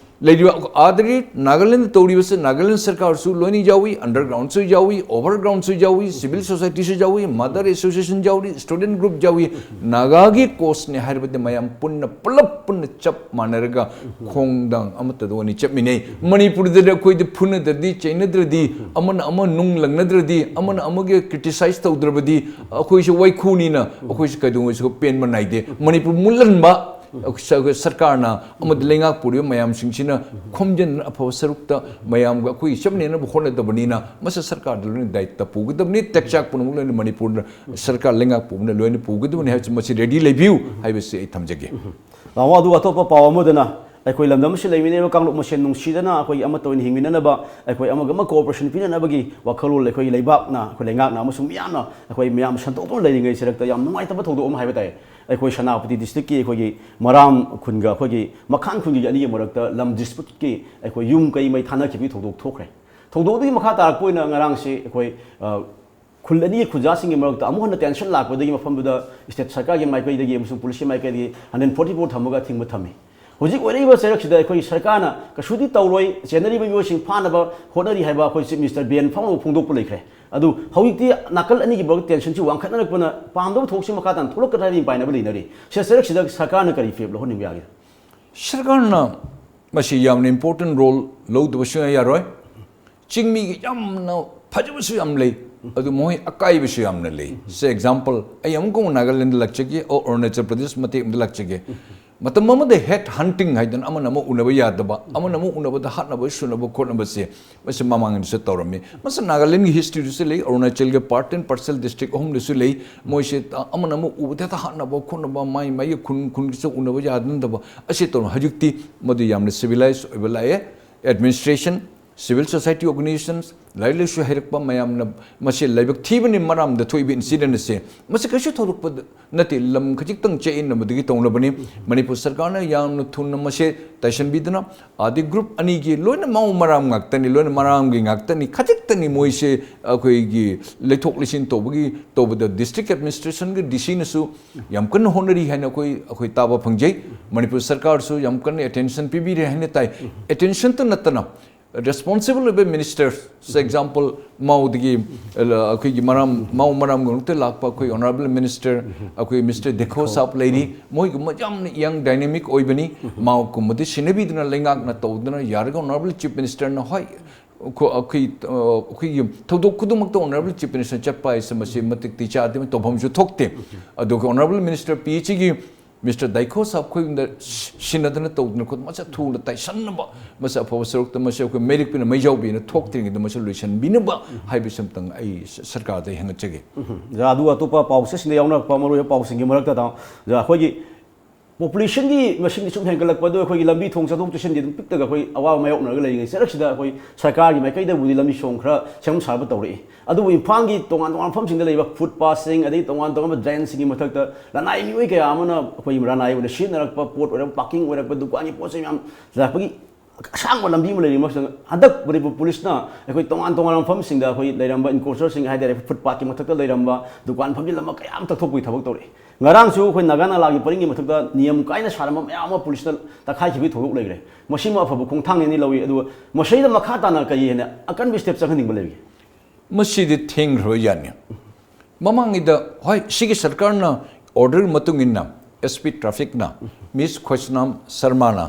ꯂꯩꯔꯤꯕ ꯑꯥꯗꯒꯤ ꯅꯥꯒꯥꯂꯦꯟꯗ ꯇꯧꯔꯤꯕꯁꯦ, ꯅꯥꯒꯥꯂꯦꯟ ꯁꯔꯀꯥꯔꯁꯨ ꯂꯣꯏꯅ ꯌꯥꯎꯏ, ꯑꯟꯗꯔꯒ꯭ꯔꯥꯎꯟꯁꯨ ꯌꯥꯎꯏ, ꯑꯣꯚꯔꯒ꯭ꯔꯥꯎꯟꯁꯨ ꯌꯥꯎꯏ, ꯁꯤꯚꯤꯜ ꯁꯣꯁꯥꯏꯇꯤꯁꯨ ꯌꯥꯎꯏ, ꯃꯗꯔ ꯑꯦꯁꯣꯁꯤꯌꯦꯁꯟ ꯌꯥꯎꯔꯤ, ꯁ꯭ꯇꯨꯗꯦꯟꯠ ꯒ꯭ꯔꯨꯞ ꯌꯥꯎꯏ꯫ ꯅꯥꯒꯥꯒꯤ ꯀꯣꯁꯅꯦ ꯍꯥꯏꯔꯕꯗꯤ ꯃꯌꯥꯝ ꯄꯨꯟꯅ, ꯄꯨꯂꯞ ꯄꯨꯟꯅ ꯆꯞ ꯃꯥꯟꯅꯔꯒ ꯈꯣꯡꯗꯥꯡ ꯑꯃꯠꯇꯗ ꯑꯣꯏꯅ ꯆꯠꯃꯤꯟꯅꯩ꯫ ꯃꯅꯤꯄꯨꯔꯗꯗꯤ ꯑꯩꯈꯣꯏꯗꯤ ꯐꯨꯅꯗ꯭ꯔꯗꯤ, ꯆꯩꯅꯗ꯭ꯔꯗꯤ, ꯑꯃꯅ ꯑꯃ ꯅꯨꯡ ꯂꯪꯅꯗ꯭ꯔꯗꯤ, ꯑꯃꯅ ꯑꯃꯒꯤ ꯀ꯭ꯔꯤꯇꯤꯁꯥꯏꯖ ꯇꯧꯗ꯭ꯔꯕꯗꯤ ꯑꯩꯈꯣꯏꯁꯨ ꯋꯥꯏꯈꯨꯅꯤꯅ ꯑꯩꯈꯣꯏꯁꯨ ꯀꯩꯗꯧꯉꯩꯁꯨ ꯄꯦꯟꯕ ꯅꯥꯏꯗꯦ꯫ ꯃꯅꯤꯄꯨꯔ ꯃꯨꯠꯍꯟꯕ ꯁ-, ꯁꯔꯀꯥꯔꯅ ꯑꯃꯗꯤ ꯂꯩꯉꯥꯛ ꯄꯨꯔꯤꯕ ꯃꯌꯥꯝꯁꯤꯡꯁꯤꯅ ꯈꯣꯝꯖꯤꯟ ꯑꯐꯕ ꯁꯔꯨꯛꯇ ꯃꯌꯥꯝꯒ ꯑꯩꯈꯣꯏꯒꯤ ꯆꯞ ꯃꯥꯟꯅꯅꯕ ꯍꯣꯠꯅꯗꯕꯅꯤꯅ ꯃꯁꯤ ꯁꯔꯀꯥꯔꯗ ꯂꯣꯏꯅ ꯗꯥꯌꯤꯠꯇ ꯄꯨꯒꯗꯕꯅꯤ꯫ ꯇꯦꯛꯆꯥꯛ ꯄꯨꯝꯅꯃꯛ ꯂꯣꯏꯅ ꯃꯅꯤꯄꯨꯔꯗ ꯁꯔꯀꯥꯔ ꯂꯩꯉꯥꯛ ꯄꯨꯕꯅ ꯂꯣꯏꯅ ꯄꯨꯒꯗꯕꯅꯤ ꯍꯥꯏꯕꯁꯤ ꯃꯁꯤ ꯔꯦꯗꯤ ꯂꯩꯕꯤꯌꯨ ꯍꯥꯏꯕꯁꯤ ꯑꯩ ꯊꯝꯖꯒꯦ꯫ ꯇꯥꯃꯣ, ꯑꯗꯨꯒ ꯑꯇꯣꯞꯄ ꯄꯥꯎ ꯑꯃꯗꯅ ꯑꯩꯈꯣꯏ ꯂꯝꯗꯝ ꯑꯁꯤꯗ ꯂꯩꯃꯤꯟꯅꯔꯤꯕ ꯀꯥꯡꯂꯨꯞ ꯃꯁꯦꯟ ꯅꯨꯡꯁꯤꯗꯅ ꯑꯩꯈꯣꯏ ꯑꯃꯠꯇ ꯑꯣꯏꯅ ꯍꯤꯡꯃꯤꯟꯅꯅꯕ, ꯑꯩꯈꯣꯏ ꯑꯃꯒ ꯑꯃ cooperation ꯄꯤꯅꯅꯕꯒꯤ ꯋꯥꯈꯜꯂꯣꯟ ꯑꯩꯈꯣꯏꯒꯤ ꯂꯩꯕꯥꯛꯅ, ꯑꯩꯈꯣꯏ ꯂꯩꯉꯥꯛꯅ ꯑꯃꯁꯨꯡ ꯃꯤꯌꯥꯝꯅ ꯑꯩꯈꯣꯏ ꯃꯌꯥꯝ ꯁꯟꯗꯣꯛꯇꯨꯅ ꯂꯩꯔꯤꯉꯩ ꯁꯤꯔꯛꯇ ꯌꯥꯝ ꯅꯨꯡꯉꯥꯏꯇꯕ ꯊꯧꯗꯣꯛ ꯑꯃ ꯍꯥꯏꯕ ꯇꯥꯏ꯫ ꯑꯩꯈꯣꯏ ꯁꯦꯅꯥꯄꯇꯤ districtꯀꯤ ꯑꯩꯈꯣꯏꯒꯤ ꯃꯔꯥꯝ ꯈꯨꯟꯒ ꯑꯩꯈꯣꯏꯒꯤ ꯃꯈꯥꯟ ꯈꯨꯟꯒꯤ ꯑꯅꯤꯒꯤ ꯃꯔꯛꯇ ꯂꯝ disputeꯀꯤ ꯑꯩꯈꯣꯏ ꯌꯨꯝ ꯀꯩ ꯃꯩ ꯊꯥꯅꯈꯤꯕꯒꯤ ꯊꯧꯗꯣꯛ ꯊꯣꯛꯈ꯭ꯔꯦ꯫ ꯊꯧꯗꯣꯛꯇꯨꯒꯤ ꯃꯈꯥ ꯇꯥꯔꯛꯄ ꯑꯣꯏꯅ ꯉꯔꯥꯡꯁꯤ ꯑꯩꯈꯣꯏ, ꯑ, ꯈꯨꯜ ꯑꯅꯤꯒꯤ ꯈꯨꯟꯖꯥꯁꯤꯡꯒꯤ ꯃꯔꯛꯇ ꯑꯃꯨꯛ ꯍꯟꯅ tension ꯂꯥꯛꯄꯗꯒꯤ ꯃꯐꯝꯗꯨꯗ state ꯁꯔꯀꯥꯔꯒꯤ ꯃꯥꯏꯀꯩꯗꯒꯤ ꯑꯃꯁꯨꯡ policeꯀꯤ ꯃꯥꯏꯀꯩꯗꯒꯤ hundred forty four ꯊꯝꯃꯒ ꯑꯊꯤꯡꯕ ꯊꯝꯃꯤ꯫ ꯍꯧꯖꯤꯛ ꯑꯣꯏꯔꯛꯏꯕ ꯆꯩꯔꯛꯁꯤꯗ ꯑꯩꯈꯣꯏ ꯁꯔꯀꯥꯔꯅ ꯀꯩꯁꯨꯗꯤ ꯇꯧꯔꯣꯏ, ꯆꯦꯟꯅꯔꯤꯕ ꯃꯤꯑꯣꯏꯁꯤꯡ ꯐꯥꯅꯕ ꯍꯣꯠꯅꯔꯤ ꯍꯥꯏꯕ ꯑꯩꯈꯣꯏ Chief Minister ꯕꯤꯔꯦꯟ ꯐꯥꯎꯅ ꯐꯣꯡꯗꯣꯛꯄ ꯂꯩꯈ꯭ꯔꯦ꯫ ꯑꯗꯨ ꯍꯧꯖꯤꯛꯇꯤ ꯅꯥꯀꯜ ꯑꯅꯤꯒꯤ ꯃꯔꯛꯇ tensionꯁꯤ ꯋꯥꯡꯈꯠꯅꯔꯛꯄꯅ ꯄꯥꯝꯗꯕ ꯊꯧꯗꯣꯛꯁꯤ ꯃꯈꯥ ꯇꯥꯅ ꯊꯣꯛꯂꯛꯀꯗ꯭ꯔꯥ ꯍꯥꯏꯕꯒꯤ ꯄꯥꯏꯅꯕ ꯂꯩꯅꯔꯤ꯫ ꯁꯤꯗ ꯆꯩꯔꯛꯁꯤꯗ ꯁꯔꯀꯥꯔꯅ ꯀꯔꯤ ꯐꯤꯔꯦꯞ ꯂꯧꯍꯟꯅꯤꯡꯕ ꯌꯥꯒꯦ? ꯁꯔꯀꯥꯔꯅ ꯃꯁꯤ ꯌꯥꯝꯅ important role ꯂꯧꯗꯕ ꯁꯨꯡꯌꯥ ꯌꯥꯔꯣꯏ꯫ ꯆꯤꯡꯃꯤꯒꯤ ꯌꯥꯝꯅ ꯐꯖꯕꯁꯨ ꯌꯥꯝ ꯂꯩ, ꯑꯗꯨ ꯃꯈꯣꯏ ꯑꯀꯥꯏꯕꯁꯨ ꯌꯥꯝꯅ ꯂꯩ꯫ Say example, ꯑꯩ ꯑꯃꯨꯛꯀ ꯑꯃꯨꯛ ꯅꯥꯒꯥꯂꯦꯟꯗ ꯂꯥꯛꯆꯒꯦ, ꯑꯣ, ꯑꯔꯨꯅꯥꯆꯜ ꯄ꯭ꯔꯗꯦꯁ ꯃꯇꯦꯛ ꯑꯃꯗ ꯂꯥꯛꯆꯒꯦ꯫ ꯃꯇꯝ ꯑꯃꯗ head hunting ꯍꯥꯏꯗꯅ ꯑꯃꯅ ꯑꯃ ꯎꯅꯕ ꯌꯥꯗꯕ, ꯑꯃꯅ ꯑꯃ ꯎꯅꯕꯗ ꯍꯥꯠꯅꯕ ꯁꯨꯅꯕ ꯈꯣꯠꯅꯕꯁꯦ ꯃꯁꯤ ꯃꯃꯥꯡꯗꯁꯨ ꯇꯧꯔꯝꯃꯤ꯫ ꯃꯁꯤ ꯅꯥꯒꯥꯂꯦꯟꯒꯤ historyꯗꯁꯨ ꯂꯩ, ꯑꯔꯨꯅꯥꯆꯜꯒꯤ part and parcel district ꯑꯍꯨꯝꯗꯁꯨ ꯂꯩ꯫ ꯃꯣꯏꯁꯦ ꯑꯃꯅ ꯑꯃ ꯎꯕꯗ ꯍꯦꯛꯇ ꯍꯥꯠꯅꯕ ꯈꯣꯠꯅꯕ, ꯃꯥꯏ ꯃꯥꯏꯒꯤ ꯈꯨꯟ ꯈꯨꯟꯒꯤꯁꯨ ꯎꯅꯕ ꯌꯥꯗꯅꯗꯕ ꯑꯁꯤ ꯇꯧꯔꯝꯃꯤ꯫ ꯍꯧꯖꯤꯛꯇꯤ ꯃꯗꯨ ꯌꯥꯝꯅ civilized ꯑꯣꯏꯕ ꯂꯥꯛꯑꯦ꯫ Administration, civil society organizations, ꯂꯥꯏꯔꯤꯛ ꯂꯥꯏꯁꯨ ꯍꯩꯔꯛꯄ ꯃꯌꯥꯝꯅ ꯃꯁꯤ ꯂꯥꯏꯕꯛ ꯊꯤꯕꯅꯤ ꯃꯔꯝꯗ ꯊꯣꯛꯏꯕ incident ꯑꯁꯦ꯫ ꯃꯁꯤ ꯀꯩꯁꯨ ꯊꯧꯗꯣꯛꯄ ꯅꯠꯇꯦ, ꯂꯝ ꯈꯖꯤꯛꯇꯪ ꯆꯌꯦꯠꯅꯕꯗꯒꯤ ꯇꯧꯅꯕꯅꯤ꯫ ꯃꯅꯤꯄꯨꯔ ꯁꯔꯀꯥꯔꯅ ꯌꯥꯝꯅ ꯊꯨꯅ ꯃꯁꯦ ꯇꯥꯏꯁꯟꯕꯤꯗꯨꯅ, ꯑꯗꯩ group ꯑꯅꯤꯒꯤ ꯂꯣꯏꯅ ꯃꯑꯣꯡ ꯃꯔꯥꯝ ꯉꯥꯛꯇꯅꯤ, ꯂꯣꯏꯅ ꯃꯔꯥꯝꯒꯤ ꯉꯥꯛꯇꯅꯤ, ꯈꯖꯤꯛꯇꯅꯤ ꯃꯣꯏꯁꯦ ꯑꯩꯈꯣꯏꯒꯤ ꯂꯩꯊꯣꯛ ꯂꯩꯁꯤꯟ ꯇꯧꯕꯒꯤ ꯇꯧꯕꯗ district administrationꯒꯤ DCꯅꯁꯨ ꯌꯥꯝ ꯀꯟꯅ ꯍꯣꯠꯅꯔꯤ ꯍꯥꯏꯅ ꯑꯩꯈꯣꯏ, ꯑꯩꯈꯣꯏ ꯇꯥꯕ ꯐꯪꯖꯩ꯫ ꯃꯅꯤꯄꯨꯔ ꯁꯔꯀꯥꯔꯁꯨ ꯌꯥꯝ ꯀꯟꯅ attention ꯄꯤꯕꯤꯔꯦ ꯍꯥꯏꯅ ꯇꯥꯏ꯫ Attentionꯇ ꯅꯠꯇꯅ responsible ꯑꯣꯏꯕ minister, say example, ꯃꯥꯎꯗꯒꯤ, ꯑ, ꯑꯩꯈꯣꯏꯒꯤ ꯃꯔꯥꯝ, ꯃꯥꯎ ꯃꯔꯥꯝꯒꯤ ꯃꯔꯛꯇ ꯂꯥꯛꯄ ꯑꯩꯈꯣꯏ honourable minister, ꯑꯩꯈꯣꯏ Mister ꯗꯦꯈꯣ ꯁꯥꯍꯕ ꯂꯩꯔꯤ, ꯃꯣꯏꯒꯨꯝꯕ ꯌꯥꯝꯅ young dynamic ꯑꯣꯏꯕꯅꯤ꯫ ꯃꯥꯎꯒꯨꯝꯕꯗꯤ ꯁꯤꯟꯅꯕꯤꯗꯨꯅ ꯂꯩꯉꯥꯛꯅ ꯇꯧꯗꯨꯅ ꯌꯥꯔꯒ honourable Chief Ministerꯅ, ꯍꯣꯏ, ꯑꯩꯈꯣ-, ꯑꯩꯈꯣꯏ, ꯑ, ꯑꯩꯈꯣꯏꯒꯤ ꯊꯧꯗꯣꯛ ꯈꯨꯗꯤꯡꯃꯛꯇ honourable Chief Minister ꯆꯠꯄ ꯍꯥꯏꯁꯦ ꯃꯁꯤ ꯃꯇꯤꯛꯇꯤ ꯆꯥꯗꯦ, ꯇꯧꯐꯝꯁꯨ ꯊꯣꯛꯇꯦ꯫ ꯑꯗꯨꯒ honourable minister PHEꯒꯤ Mister ꯗꯥꯏꯈꯣ ꯁꯥꯍꯕ ꯑꯩꯈꯣꯏꯗ ꯁꯤ-, ꯁꯤꯟꯅꯗꯅ ꯇꯧꯗꯅ ꯈꯣꯠꯇꯅ ꯃꯁꯤ ꯊꯨꯅ ꯇꯥꯏꯁꯟꯅꯕ, ꯃꯁꯤ ꯑꯐꯕ ꯁꯔꯨꯛꯇ ꯃꯁꯤ ꯑꯩꯈꯣꯏ ꯃꯩꯔꯤꯛꯄꯤꯅ ꯃꯩꯖꯥꯎꯕꯤꯅ ꯊꯣꯛꯇ꯭ꯔꯤꯉꯩꯗ ꯃꯁꯤ ꯂꯣꯏꯁꯤꯟꯕꯤꯅꯕ ꯍꯥꯏꯕꯁꯤ ꯑꯝꯇꯪ ꯑꯩ ꯁ-, ꯁꯔꯀꯥꯔꯗ ꯑꯩ ꯍꯪꯒꯠꯆꯒꯦ꯫ ꯎꯝ꯫ ꯑꯣꯖꯥ, ꯑꯗꯨꯒ ꯑꯇꯣꯞꯄ ꯄꯥꯎꯆꯦꯁꯤꯡꯗ ꯌꯥꯎꯅꯔꯛꯄ ꯃꯔꯨꯑꯣꯏꯕ ꯄꯥꯎꯁꯤꯡꯒꯤ ꯃꯔꯛꯇ ꯇꯥꯃꯣ, ꯑꯣꯖꯥ, ꯑꯩꯈꯣꯏꯒꯤ ꯄꯣꯄꯨꯂꯦꯁꯟꯒꯤ ꯃꯁꯤꯡꯗꯤ ꯁꯨꯝ ꯍꯦꯟꯒꯠꯂꯛꯄ, ꯑꯗꯨ ꯑꯩꯈꯣꯏꯒꯤ ꯂꯝꯕꯤ ꯊꯣꯡ ꯆꯠꯊꯣꯛ ꯆꯠꯁꯤꯟꯗꯤ ꯑꯗꯨꯝ ꯄꯤꯛꯇꯒ ꯑꯩꯈꯣꯏ ꯑꯋꯥꯕ ꯃꯥꯌꯣꯛꯅꯔꯒ ꯂꯩꯔꯤꯉꯩ ꯆꯔꯛꯁꯤꯗ ꯑꯩꯈꯣꯏ ꯁꯔꯀꯥꯔꯒꯤ ꯃꯥꯏꯀꯩꯗꯕꯨꯗꯤ ꯂꯝꯕꯤ ꯁꯣꯡ ꯈꯔ ꯁꯦꯝ ꯁꯥꯕ ꯇꯧꯔꯛꯏ꯫ ꯑꯗꯨꯕꯨ ꯏꯝꯐꯥꯜꯒꯤ ꯇꯣꯉꯥꯟ ꯇꯣꯉꯥꯟꯕ ꯃꯐꯝꯁꯤꯡꯗ ꯂꯩꯕ ꯐꯨꯠ ꯄꯥꯠꯁꯤꯡ, ꯑꯗꯩ ꯇꯣꯉꯥꯟ ꯇꯣꯉꯥꯟꯕ ꯗ꯭ꯔꯦꯟꯁꯤꯡꯒꯤ ꯃꯊꯛꯇ ꯂꯅꯥꯏ ꯃꯤꯑꯣꯏ ꯀꯌꯥ ꯑꯃꯅ ꯑꯩꯈꯣꯏ ꯂꯅꯥꯏ ꯑꯣꯏꯅ ꯁꯤꯖꯤꯟꯅꯔꯛꯄ ꯄꯣꯠ ꯑꯣꯏꯔꯛꯄ, ꯄꯥꯔꯀꯤꯡ ꯑꯣꯏꯔꯛꯄ, ꯗꯨꯀꯥꯟꯒꯤ ꯄꯣꯠ ꯆꯩ ꯃꯌꯥꯝ ꯂꯥꯛꯄꯒꯤ ꯑꯁꯥꯡꯕ ꯂꯝꯕꯤ ꯑꯃ ꯂꯩꯔꯤ꯫ ꯃꯁꯤꯗ ꯍꯟꯗꯛ ꯃꯅꯤꯄꯨꯔ ꯄꯨꯂꯤꯁꯅ ꯑꯩꯈꯣꯏ ꯇꯣꯉꯥꯟ ꯇꯣꯉꯥꯟꯕ ꯃꯐꯝꯁꯤꯡꯗ ꯑꯩꯈꯣꯏ ꯂꯩꯔꯝꯕ ꯏꯟꯀ꯭ꯔꯣꯆꯔꯁꯤꯡ ꯍꯥꯏꯇꯥꯔꯦ, ꯐꯨꯠ ꯄꯥꯠꯀꯤ ꯃꯊꯛꯇ ꯂꯩꯔꯝꯕ ꯗꯨꯀꯥꯟ ꯐꯝꯖꯤꯜꯂꯝꯕ ꯀꯌꯥ ꯑꯃ ꯇꯛꯊꯣꯛꯄꯒꯤ ꯊꯕꯛ ꯇꯧꯔꯛꯏ꯫ ꯉꯔꯥꯡꯁꯨ ꯑꯩꯈꯣꯏ ꯅꯥꯒꯥ ꯅꯥꯂꯥꯒꯤ ꯄꯔꯤꯡꯒꯤ ꯃꯊꯛꯇ ꯅꯤꯌꯝ ꯀꯥꯏꯅ ꯁꯥꯔꯝꯕ ꯃꯌꯥꯝ ꯑꯃ ꯄꯨꯂꯤꯁꯅ ꯇꯛꯈꯥꯏꯈꯤꯕꯒꯤ ꯊꯧꯗꯣꯛ ꯂꯩꯈ꯭ꯔꯦ꯫ ꯃꯁꯤꯃ ꯑꯐꯕ ꯈꯣꯡꯊꯥꯡꯅꯦꯅ ꯂꯧꯏ꯫ ꯑꯗꯨꯒ ꯃꯁꯤꯗ ꯃꯈꯥ ꯇꯥꯅ ꯀꯔꯤ ꯍꯦꯟꯅ ꯑꯀꯟꯕ ꯁ꯭ꯇꯦꯞ ꯆꯪꯍꯟꯅꯤꯡꯕ ꯂꯩꯕꯒꯦ? ꯃꯁꯤꯗꯤ ꯊꯦꯡꯈ꯭ꯔꯕ ꯌꯥꯠꯅꯤ꯫ ꯃꯃꯥꯡꯉꯩꯗ, ꯍꯣꯏ, ꯁꯤꯒꯤ ꯁꯔꯀꯥꯔꯅ ꯑꯣꯔꯗꯔ ꯃꯇꯨꯡ ꯏꯟꯅ ꯑꯦꯁ ꯄꯤ ꯇ꯭ꯔꯥꯐꯤꯛꯅ, ꯃꯤꯁ ꯈꯣꯏꯁꯅꯥꯝ ꯁꯔꯃꯥꯅ,